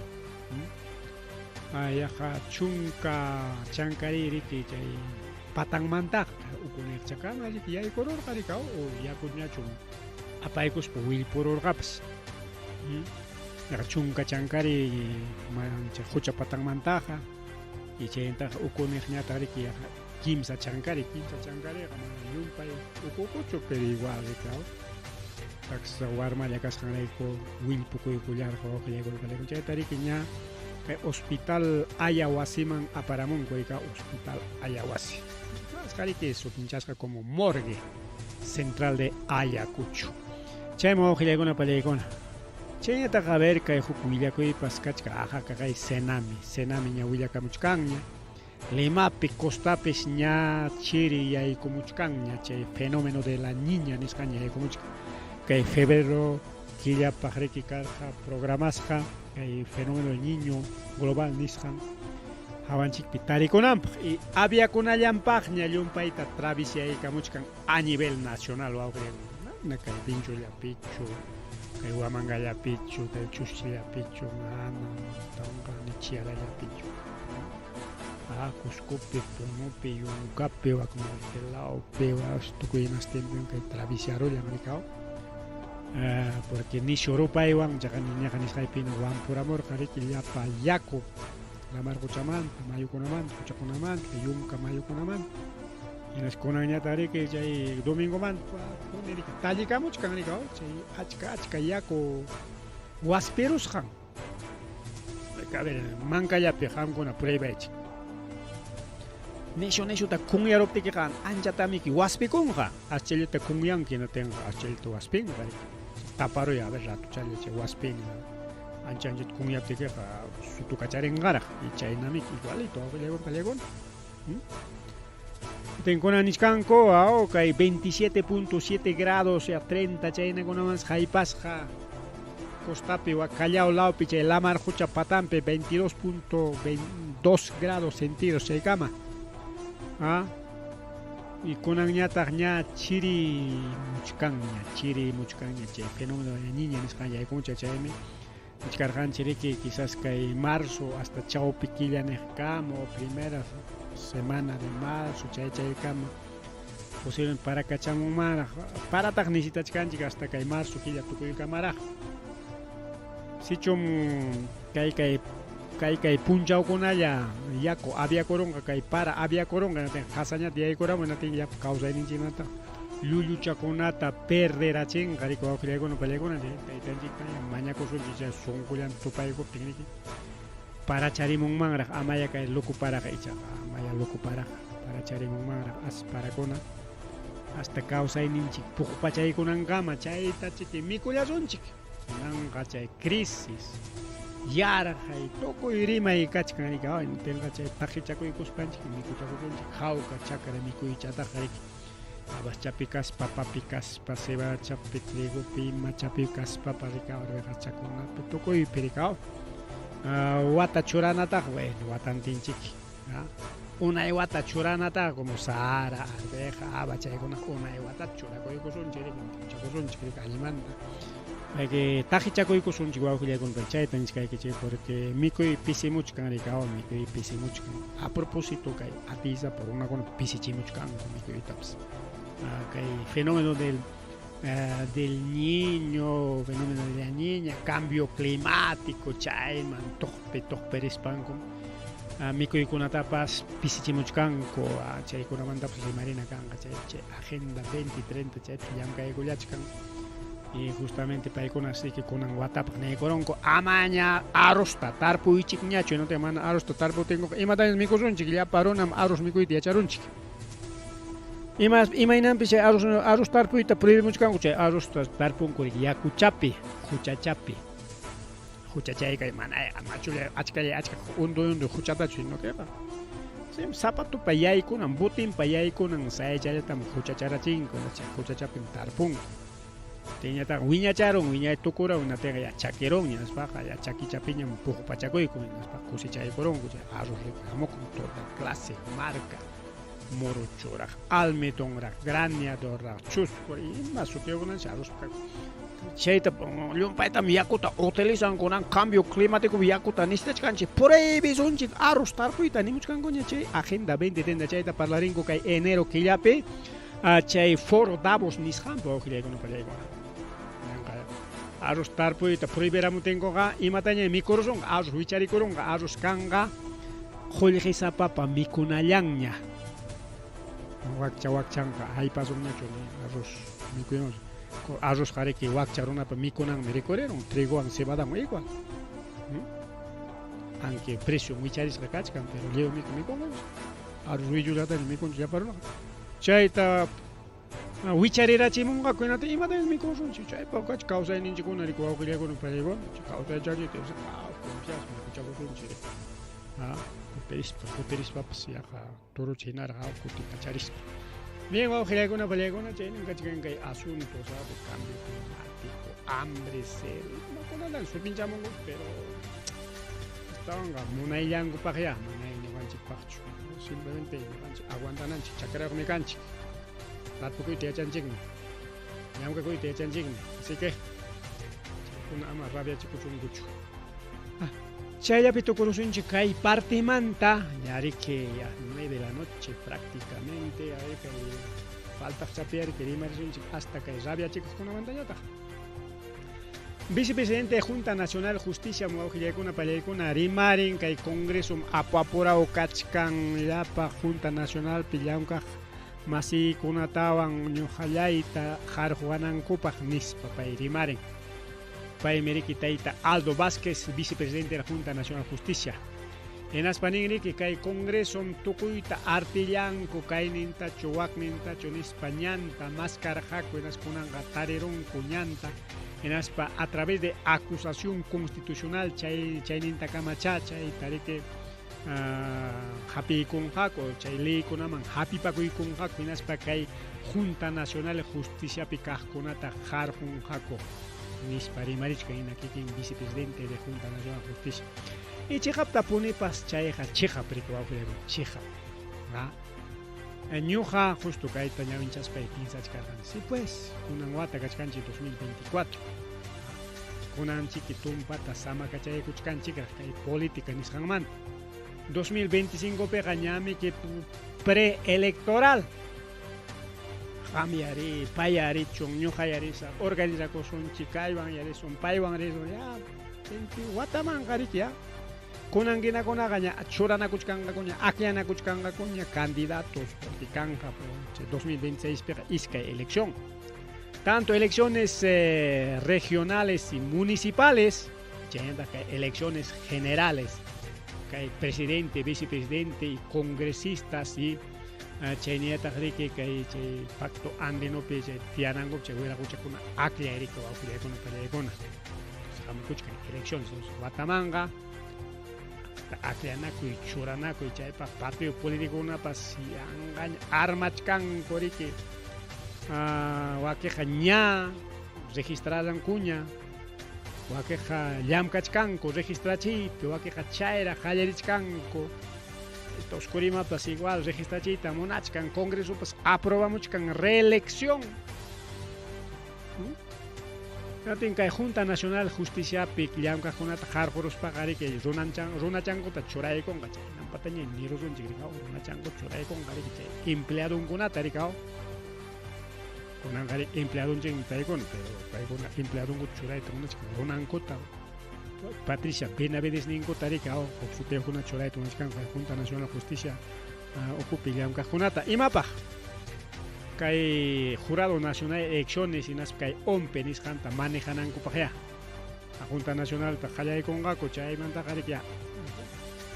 Yaqa chunka chankari riki chay patanmantaqa ukuniqchakama riki yaykururqa riki o yakuñachum apaykuspa willpururqapas. Yaqa chunka chankari chay qucha patanmantaqa y chaymantaqa ukuniqñataq riki yaqa kimsa chankari, kimsa chankariqa mana llumpay uku ukuchu pero igual riki taksa warmalla kasqanrayku willpukuykullarqa wawqillaykunapallayku chayta riki ña kay hospital Ayawasiman aparamunku rika hospital Ayawasi asqa riki sutinchasqa como morgue central de Ayacucho chayman wawqillaykuna pallaykuna chayñataqa a ver kay huk willakuypas kachka aja kaqay Senami Senami ña willakamuchkanña Limapi costapis ña chiri yaykumuchkanña chay fenómeno de la niña nisqaña yaykumuchkan kay febrero killapaq riki karqa programasqa kay fenómeno del niño global nisqan hawanchikpi tarikunanpaq y aviakunallanpaqña llumpayta travisiaykamuchkan a nivel nacional wawqi kay Pinchullapichu kay Huamangallapichu kay Chuschillapichu mana tonqa ni Chiarallapichu. Ah, Cuscopi, Punopi, Yuncapi, wak norte lawpi, tukuy imastinpim kay travisiarullan rikaw. Porque nishu rupaywan chaqa niñaqa nisqaypina wampuramurqa riki llapa yaku lamar quchamanta, mayukunamanta, quchakunamanta, yunka mayukunamanta. Hinas kunanñataq riki chay domingomanta puni riki tallikamuchkan rikaw chay achka achka yaku waspirusqan. A ver, mankallapi qamkuna pruebaychik. Nishu nishuta kunyaruptikiqa anchatamiki waspikunqa. Aschallata kunyanki hinatinqa aschallata waspinqa. Taparuy a ver ratuchalla chay waspin. Ancha anchata kunyaptikiqa sutukacharinqaraq. Y chaynamiki igualito wawqillaywan pallaykuna. Tinkuna nichkanku, kay 27.7 grados, o sea, 30 chaynakunaman haypasqa costapi wa Callao lawpi chay lamar qucha patanpi 22.2 grados centígrados chaykama. Y kunanñataq ña chiri muchkanña, chiri muchkanña chay fenómeno de la niña nisqan yaykuncha chaymi nichkarqanchik riki quizás kay marzo hasta chawpi killa niqkama o primera semana de marzo chay chaykama posiblemente parakachamunmanraq parataq necesitachkanchik hasta kay marzo killa tukuykamaraq sichum kay kay kay kay punchawkunalla yaku aviakurunqa kay para aviakurunqa hinatin qasañata yaykuramun hinatin llapa kawsayninchikmanta llulluchakunata perderachinqa riki wawqillaykuna pallaykuna chay taytanchikta mañakusunchik chay sunqullan tupaykuptin riki paracharimunmanraq amaya kay luku paraqa ichaqa amaya luku paraqa paracharimunmanraq as parakuna hasta kawsayninchik puqpachaykunankama chayta chiki mikullasunchik kunanqa chay crisis yarqay tukuy rimay kachkan riki tinqa chay taqichakuykuspanchik mikuchakusunchik hawka chakra mikuychataqa riki habaschapi kaspa papapi kaspa cebadachapi trigopi imachapi kaspapas rikaw arvejachakunapi tukuypi rikaw wata churanataqa bueno watantinchik unay wata churanataqa como sara arveja haba chaykuna unay watata churakuykusunchik riki mikuchakusunchik riki allimanta Hay taqichakuykusunchik wawqillaykunata chayta nichkaykichik porque mikuy pisimuchkan rikaw mikuy pisimuchkan a propósito kay atiysapa runakuna pisichimuchkanku mikuytapas kay fenómeno del del niño fenómeno de la niña cambio climático chayman tuqpi tuqpi rispankum mikuykunatapas pisichimuchkanku chaykunamantapas rimarina kanqa chay chay agenda 2030 chaypi llamkaykullachkan y justamente paykuna así que kunan watapaq niykurunku amaña arrosta tarpuychikñachu no mana arrosta tarpuptinkuqa imatañas mikusunchik llapa runam arroz mikuyta yacharunchik ima imaynanpi chay arroz arroz tarpuyta prohibimuchkanku chay arrosta tarpunku yakuchapi quchachapi. Huchachaykay mana machulla achkalla achka unduy unduy huchatachu sino queqa zapatupa yaykunan, butinpa yaykunan sayachallatam huchacharachinku, chay huchachapim tarpunku. Tiñataq wiñacharun, wiñay tukurun, hinaptinqa ya chakirunña, nispaqa ya chakichapiñam puqupachakuyku, hinaspa kushichaykurunku chay arroz hamukun toda clase, marca, muruchuraq, almidonraq, graneadorraq, chusku, ima sutiyuqkunanchik arroz chayta llumpaytam yakuta utilizan kunan cambio climático yakuta necesitachkanchik prohibisunchik arroz tarpuyta nimuchkankuña chay agenda 2030 chayta parlarinku kay enero killapi chay Foro Davos nisqanpi wawqillaykuna pallaykuna. Arroz tarpuyta prohibiramutinkuqa imataña mikurunqa arroz wicharikurunqa arroz kanqa qullqisapapa mikunallanña. Wakcha wakchanqa aypasunñachu ni arroz mikuyman. Arroz qariki wakcha runapa mikunanmi rikurirun trigowan cebadawan igual. Aunque precio wicharisqa kachkan pero lliw miku mikunanchik. Arroz willullataña mikunchik llapa runaqa. Chayta wicharirachimunqaku hinata imataña mikurunchik chaypa kachi kawsayninchikkuna riki wawqillaykuna pallaykuna kawsay chakita confiaspa mikuchakusunchik. Kutirispa kutirispapas yaqa turucha hinaraq kutikacharispa. Bien, wawqillaykuna pallaykuna chaynin kachkan kay asunto, sabe, cambio climático, hambre cero, imakunatan sutinchamunku, pero astawanqa munayllankupakyá, manay ñuqanchikpaqchu. Simplemente ñuqanchik aguantananchik, chakrayuqmi kanchik. Tarpukuyta yachanchikmi, llamkakuyta yachanchikmi, así que chaykuna ama rabiachikuchunkuchu. Chayllapi tukurusunchik kay partimanta, ya riki ya 9 de la noche prácticamente, a ver kay faltaq chapiyari rimarisunchik hasta kay rabiachikuqkunamantañataq. Vicepresidente de Junta Nacional Justicia wawqillaykuna pallaykuna rimarin kay Congreso apu apurao kachkan llapa Junta Nacionalpi llamkaq masiykunatawan ñuqallayta qarquwanankupaq nispa pay rimarin. Paymi riki tayta Aldo Vázquez, vicepresidente de la Junta Nacional Justicia. Hinaspa nin riki kay Congreso tukuyta artillanku kaynintachu waknintachu nispa ñanta maskarqaku hinaspa kunanqa tarirunku ñanta hinaspa a través de acusación constitucional chay chaynintakamachá chayta riki hapiykunqaku chay leykunaman hapipakuykunqaku hinaspa kay Junta Nacional Justiciapi kaqkunata qarqunqaku nispa rimarichkan hina kikin vicepresidente de Junta Nacional Justicia. Y chiqaptapunipas chayqa chiqap riki wawqillaykuna chiqap. Ñuqa justo kayta ñawinchaspay piensachkarqani, sí pues, kunan wata kachkanchik 2024. Kunanchiki tumpata samakachaykuchkanchikraq kay política nisqanmanta. 2025 piqa ñamiki preelectoral. Qam yari, pay yarichun, ñuqa yarisaq, organizakusunchik, kaywan yarisun, paywan risun, ya 20 watamanqa riki ya. Kunan hinakunaqa ña churanakuchkanqakuña, akllanakuchkanqakuña candidatos, porque kanqa 2026 piqa iskay elección. Tanto elecciones regionales y municipales, chaynataq kay elecciones generales, kay presidente, vicepresidente y congresistas y chaynillataq riki kay chay pacto andinopi chay tiyanankupi chay wiraquchakuna akllay riki wawqillaykuna pallaykuna. Hamukuchkan elecciones, watamanqa akllanakuy, churanakuy chaypaq partido políticokunapas yanqaña armachkanku riki. Wakiqa ña registrarankuña, wakiqa llamkachkanku registrachiypi, wakiqa chayraq qallarichkanku. Oscurimapas igual registrachiyta munachkan, Congresopas aprobamuchkan reelección. Natin kay Junta Nacional Justiciapi llamkaqkunata qarquruspaqa riki runachankuta churaykunqa chaynampataña nirusunchik rikaw runachankuta churaykunqa riki chay empleadunkunata rikaw. Kunanqa riki empleadunchikmi paykuna, pero paykuna empleadunkuta churayta munachkan runankuta. Patricia Benavides ninkuta rikaw huk sutiyuqkuna churayta munachkanku Junta Nacional Justicia ukupi llamkaqkunata. Imapaq? Kay Jurado Nacional de Elecciones hinaspa kay ONPE nisqanta manejanankupaqya. Junta Nacionalta qallaykunqaku chaymantaqa riki ya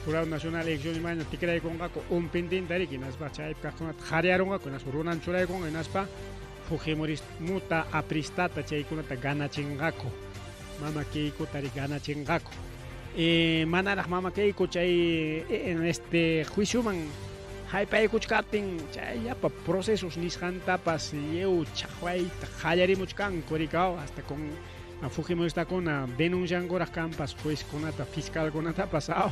Jurado Nacional de Elecciones maña tikraykunqaku ONPEntinta riki hinaspa chaypi kaqkunata qaryarunqaku hinaspa runan churaykunqa hinaspa Fujimorismuta apristata chaykunata ganachinqaku. Mama Keikotari ganachinqaku. Manaraq Mama Keiko chay este juicioman haypaykuchkaptin chay llapa procesos nisqantapas lliw chaqwayta qallarimuchkanku rikaw hasta con fujimoristakuna denunciankuraq kanpas juezkunata fiscalkunatapas aw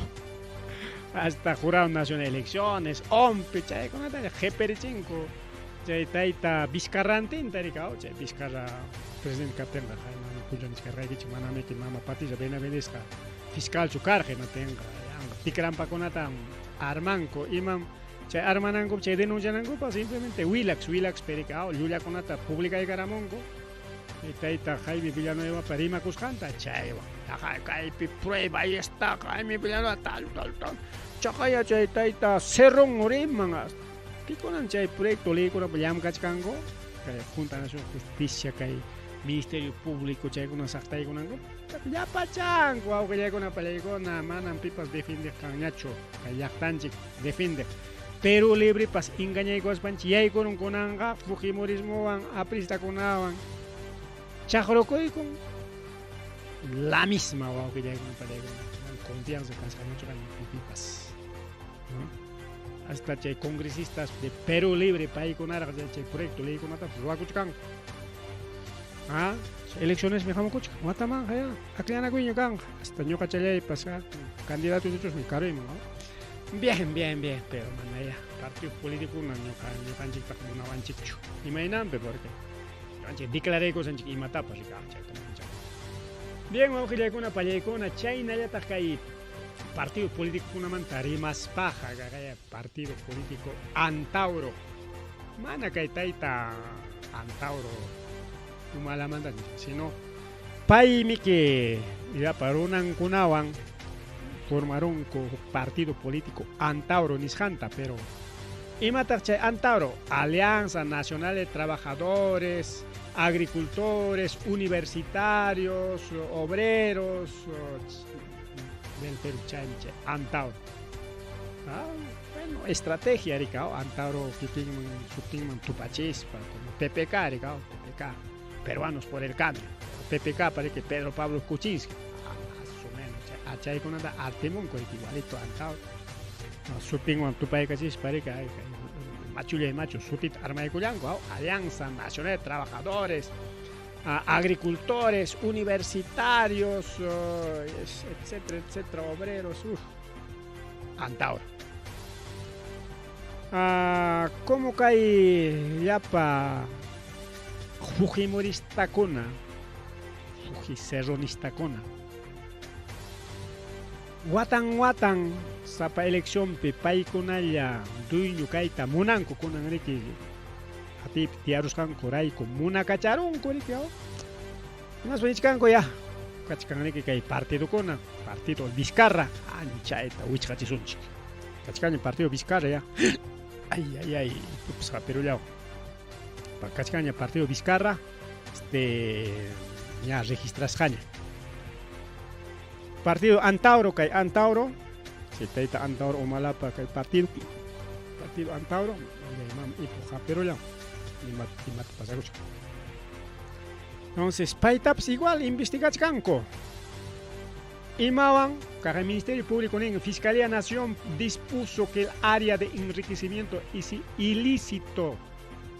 hasta Jurado Nacional de Elecciones ompi chaykunata qhipirichinku chay tayta Vizcarrantinta rikaw chay Vizcarra presidente kaptinqa punchanichkarqaykichik manamiki mama Patricia Benavidesqa fiscalchu karqa imatinqa tikrampakunata armanku imam chay armananku chay denuncianankupas simplemente Willax Willax perikaw llullakunata publicaykaramunku tayta Jaime Villanuevapa rimakusqanta chaywan kaypi prueba ahí está Jaime Villanueva tal tal tal chaqaya chay tayta Cerrón riman pikunan chay proyecto leykunapa llamkachkanku kay Junta Nacional de Justicia kay Ministerio Público chaykuna saqtaykunanku llapachanku wawqillaykuna pallaykuna manam pipas defendeq kanñachu kay llaqtanchik defendeq Perú Librepas engañaykuwaspanchik yaykurun kunanqa fujimorismowan apristakunawan chaqrukuykun la misma wawqillaykuna pallaykuna confianza kasqañachu pipipas hasta chay congresistas de Perú Libre paykunaraq chay proyecto leykunatapas ruwakuchkanku. Ah, elecciones mi hamukuchkan watamanqa ya akllanakuña kanqa hasta ñuqachallaypas candidato mi karuyman. Bien, bien, bien, pero mana ya partido político ñuqa ñuqanchiktaqa munawanchikchu imaynanpi porque ñuqanchik declaraykusanchik imatapas chayta. Bien, wawqillaykuna pallaykuna chaynallataq kay partido políticokunamanta rimaspaqa kay partido político Antauro mana kay tayta Antauro umalamanta sino paymiki llapa runankunawan formarunku partido político Antauro nisqanta pero imataq chay Antauro Alianza Nacional de Trabajadores, agricultores, universitarios, obreros del Perú chaymi chay Antauro. Bueno, estrategia rikaw Antauro kikinman sutinman tupachispa como PPK rikaw PPK Peruanos por el Cambio PPK parece Pedro Pablo Kuczynski más o menos chaykunata artimunku igualito Antauro sutinwan tupaykachispa rika machulla machu sutita armaykullanku Alianza Nacional de Trabajadores, agricultores, universitarios, etcétera, etcétera, obreros, Antauro. ¿Cómo kay llapa fujimoristakuna, fujicerronistakuna? Watan watan sapa eleccionpi paykunalla dueño kayta munanku kunan riki atiypi tiyarusqanku rayku munakacharunku riki hinaspa nichkanku ya kachkan riki kay partidokuna partido Vizcarra anchayta wichqachisunchik kachkanña partido Vizcarra ya ay ay ay tupas hapirullawan kachkanña partido Vizcarra ña registrasqaña partido Antauro kay Antauro si tayta Antauro umalapa kay partido Antauro imam ipu hapirullawan imata pasakuchkan. Entonces paytapas igual investigachkanku imawan kay Ministerio Público nin Fiscalía Nación dispuso que el área de enriquecimiento ilícito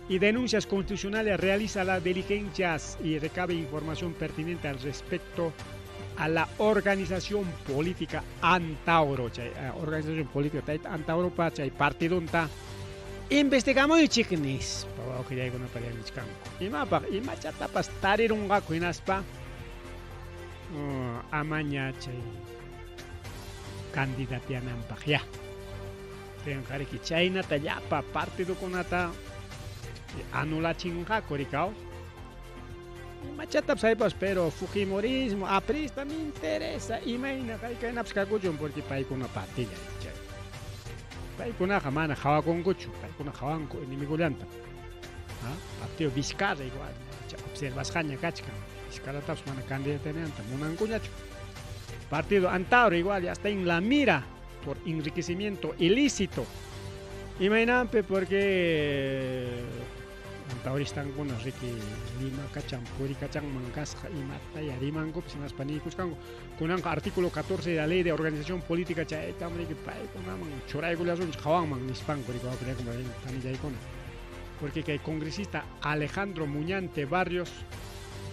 y denuncias constitucionales realiza las diligencias y recabe información pertinente al respecto a la organización política Antauro chay organización política Antauro pa chay partidunta investigamuychik nispa wawqillaykuna pallanichkanku imapaq imachatapas tarirunqaku hinaspa amaña chay candidatiananpaq ya tinqariki chaynata llapa partidokunata anulachinqaku rikaw imachatapas haypas pero fujimorismo aprista me interesa imayna kaykaynapas kakuchun porque paykuna partilla chay paykunaqa mana hawakunkuchu paykuna hawanku enemigollanta partido Vizcarra igual observasqaña kachkan Vizcarratapas mana candidatananta munankuñachu partido Antauro igual ya está en la mira por enriquecimiento ilícito imaynanpi porque Antauristankuna riki rimakachan purikachanman kasqa imataya rimankupas hinaspa niykusqanku kunanqa artículo 14 de la ley de organización política chaytam riki paykunaman churaykullasunchik hawanman nispanku riki wawqillaykuna panillaykuna porque kay congresista Alejandro Muñante Barrios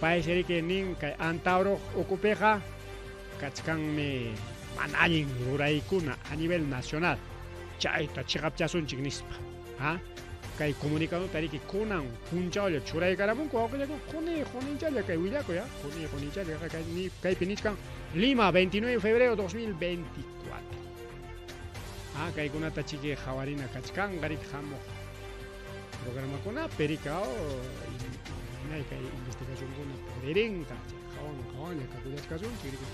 paysi riki nin kay Antauro ukupiqa kachkanmi mana allin ruraykuna a nivel nacional chayta chiqapchasunchik nispa ha kay comunicadota riki kunan punchawlla churaykaramunku wawqillaykuna quni quninchalla kay willakuy ha quni quninchalla kaypi nichkan Lima 29 de febrero 2024 ha kaykunata chiki qhawarina kachkanqa riki hamuq programakunapi riki imayna kay investigacionkuna puririnqa chay hawan hawanlla kakullachkasunchik riki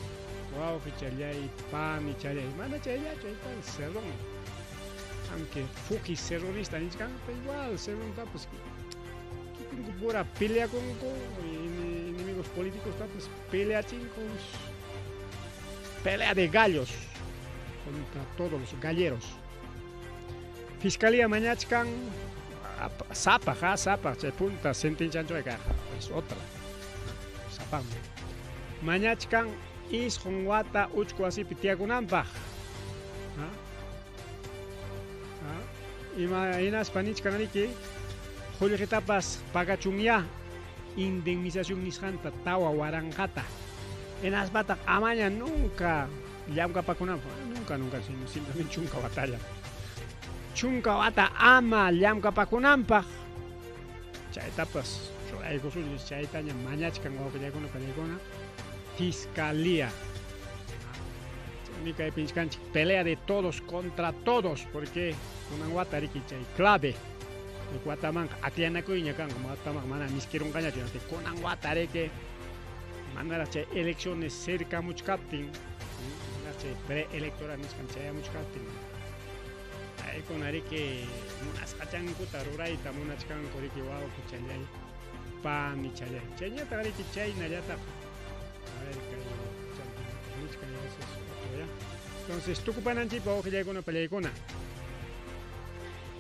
wawqichallay panichallay mana chayllachu ahí está el cerrón aunque fuki cerronista nichkan pero igual cerrontapas kikinku pura peleakunku enemigos políticos tapas peleachinku pelea de gallos contra todos los galleros fiscalía mañachkan sapaq ha sapaq chay punta sentencianchu kayqa es otra sapaqmi mañachkan isqun wata uchku wasipi tiyakunanpaq ima hinaspa nichkan riki qullqitapas pagachunyá indemnización nisqanta 4000ta hinaspataq amaña nunca llamkapakunanpaq nunca nunca sino simplemente chunka watalla chunka wata ama llamkapakunanpaq chaytapas churaykusunchik chaytaña mañachkan wawqillaykuna pallaykuna fiscalía chaymi kaypi nichkanchik pelea de todos contra todos porque kunan wata riki chay clave watamanqa akllanakuyña kanqa watamanqa mana miskirunqañachu kunan wata riki manaraq chay elecciones cercamuchkaptin manaraq chay preelectoral nisqan chayamuchkaptin paykuna riki munasqachankuta rurayta munachkanku riki wawqichallay panichallay chayñataq riki chaynallataq a ver kay nichkan eso es otro ya entonces tukupananchikpa wawqillaykuna pallaykuna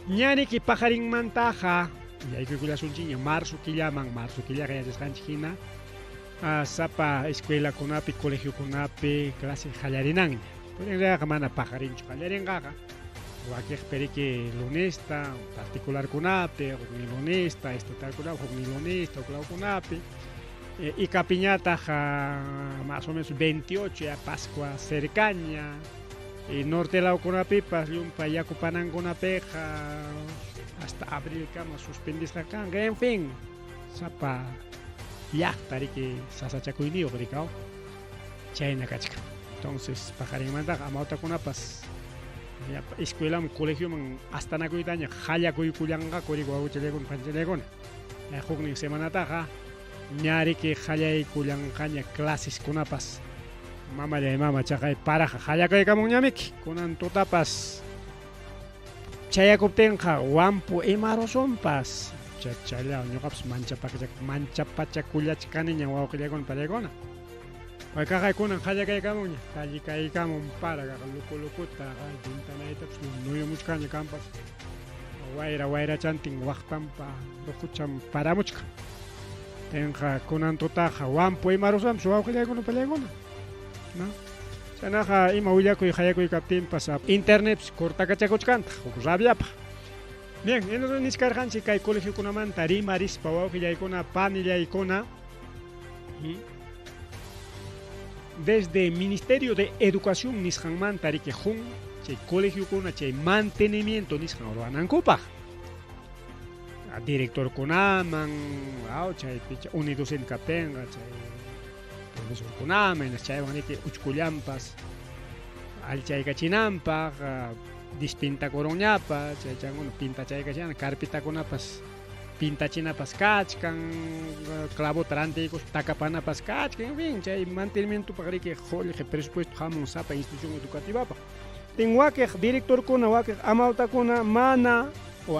ña riki paqarinmantaqa yaykuykullasunchikña marzo killaman marzo killaqa yachasqanchik hina sapa escuelakunapi colegiokunapi clase qallarinanña pero en realidad mana paqarinchu qallarinqaqa wakiqpi riki lunesta particularkunapi huknin lunesta estatalkunapi huknin lunesta huklawkunapi Icapiñataq más o menos 28 ya Pascua cercaña y norte lawkunapipas llumpay yaku panankunapiqa hasta abrilkama suspendisqa kanqa en fin sapa llaqta riki sasachakuyniyuq rikaw chayna kachkan entonces paqarinmantaqa amawtakunapas llapa escuelaman colegioman astanakuytaña qallakuykullanqaku riki wawqichallaykuna panchallaykuna huknin semanataqa ña riki qallaykullanqaña claseskunapas mamallay mama chaqay paraqa qallakuykamunñamiki kunan tutapas chayakuptinqa wampu imarusunpas chachallaw ñuqapas manchapachakullachkaniña wawqillaykuna pallaykuna kaqay kunan qallakaykamunña qallikaykamun para kaqa luku lukuta ventanaytapas nuyumuchkaña kanpas wayra wayrachantin waqtanpa ruquchan paramuchkan tinqa kunan tutaqa wampu imarusunpas wawqillaykuna pallaykuna no chaynaqa ima willakuy qayakuy kaptinpas internetpis cortakachakuchkantaq huk rabiapaq bien entonces nichkarqanchik kay colegiokunamanta rimarispa wawqillaykuna panillaykuna desde Ministerio de Educación nisqanmanta riki jun chay colegiokuna chay mantenimiento nisqan ruwanankupaq directorkunaman aw chaypi unidocente kaptinqa chay profesorkunaman chaywan riki uchkullanpas allichaykachinanpaq dispintakurunñapas chay chaykuna pintachaykachina carpetakunapas pintachinapas kachkan clavota rantiykuspa takapanapas kachkan en fin chay mantenimientopaq riki qullqi presupuesto hamun sapa institución educativapaq tin wakiq directorkuna wakiq amawtakuna mana o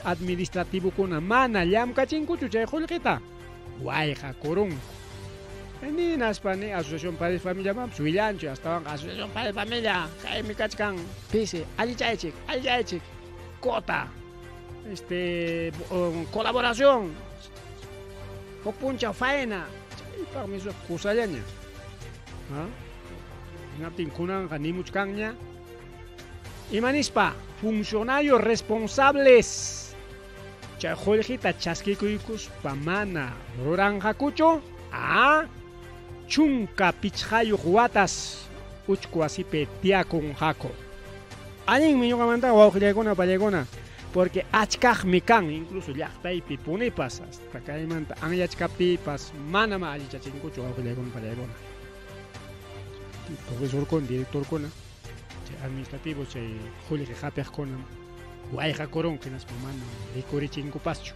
administrativokuna mana llamkachinkuchu chay qullqita wayqakurunku ninaspa ni asociación padres familiamanpas willanchu astawanqa asociación padres familia kaymi kachkan pisi allichaychik allichaychik cuota. Este colaboración. Huk punchaw faena. Chaypaqmi suq kusallaña. ¿Ah? Hinaptin kunanqa nimuchkanña. Ima nispa? Funcionarios responsables. Chay qullqita chaskikuykuspa mana ruranqakuchu. Ah, 15 watas uchku wasipi tiyakunqaku. Allinmi ñuqamantaqa wawqillaykuna pallaykuna, porque achkaqmi kan, incluso llaqtaypi punipas, hasta kaymanta anyachkaptiypas manam allichachinkuchu wawqillaykuna pallaykuna. Profesorkuna, directorkuna, chay administrativo, chay qullqi hapiqkunam wayqakurunku hinaspa manam rikurichinkupaschu.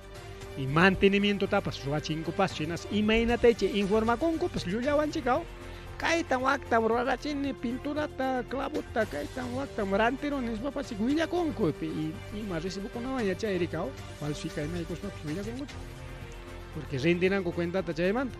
Y mantenimientotapas ruwachinkupaschu hinaspa imaynataychi informakunkupas llullawanchikaw. Kaytan waktan rurarachini pinturata, clavota, kaytan waktan rantiruni nispapas willakunku y ima recibokunawan yachay rikaw falsifica imaykuspapas willakunkuchu. Porque rindinanku cuentata chaymanta.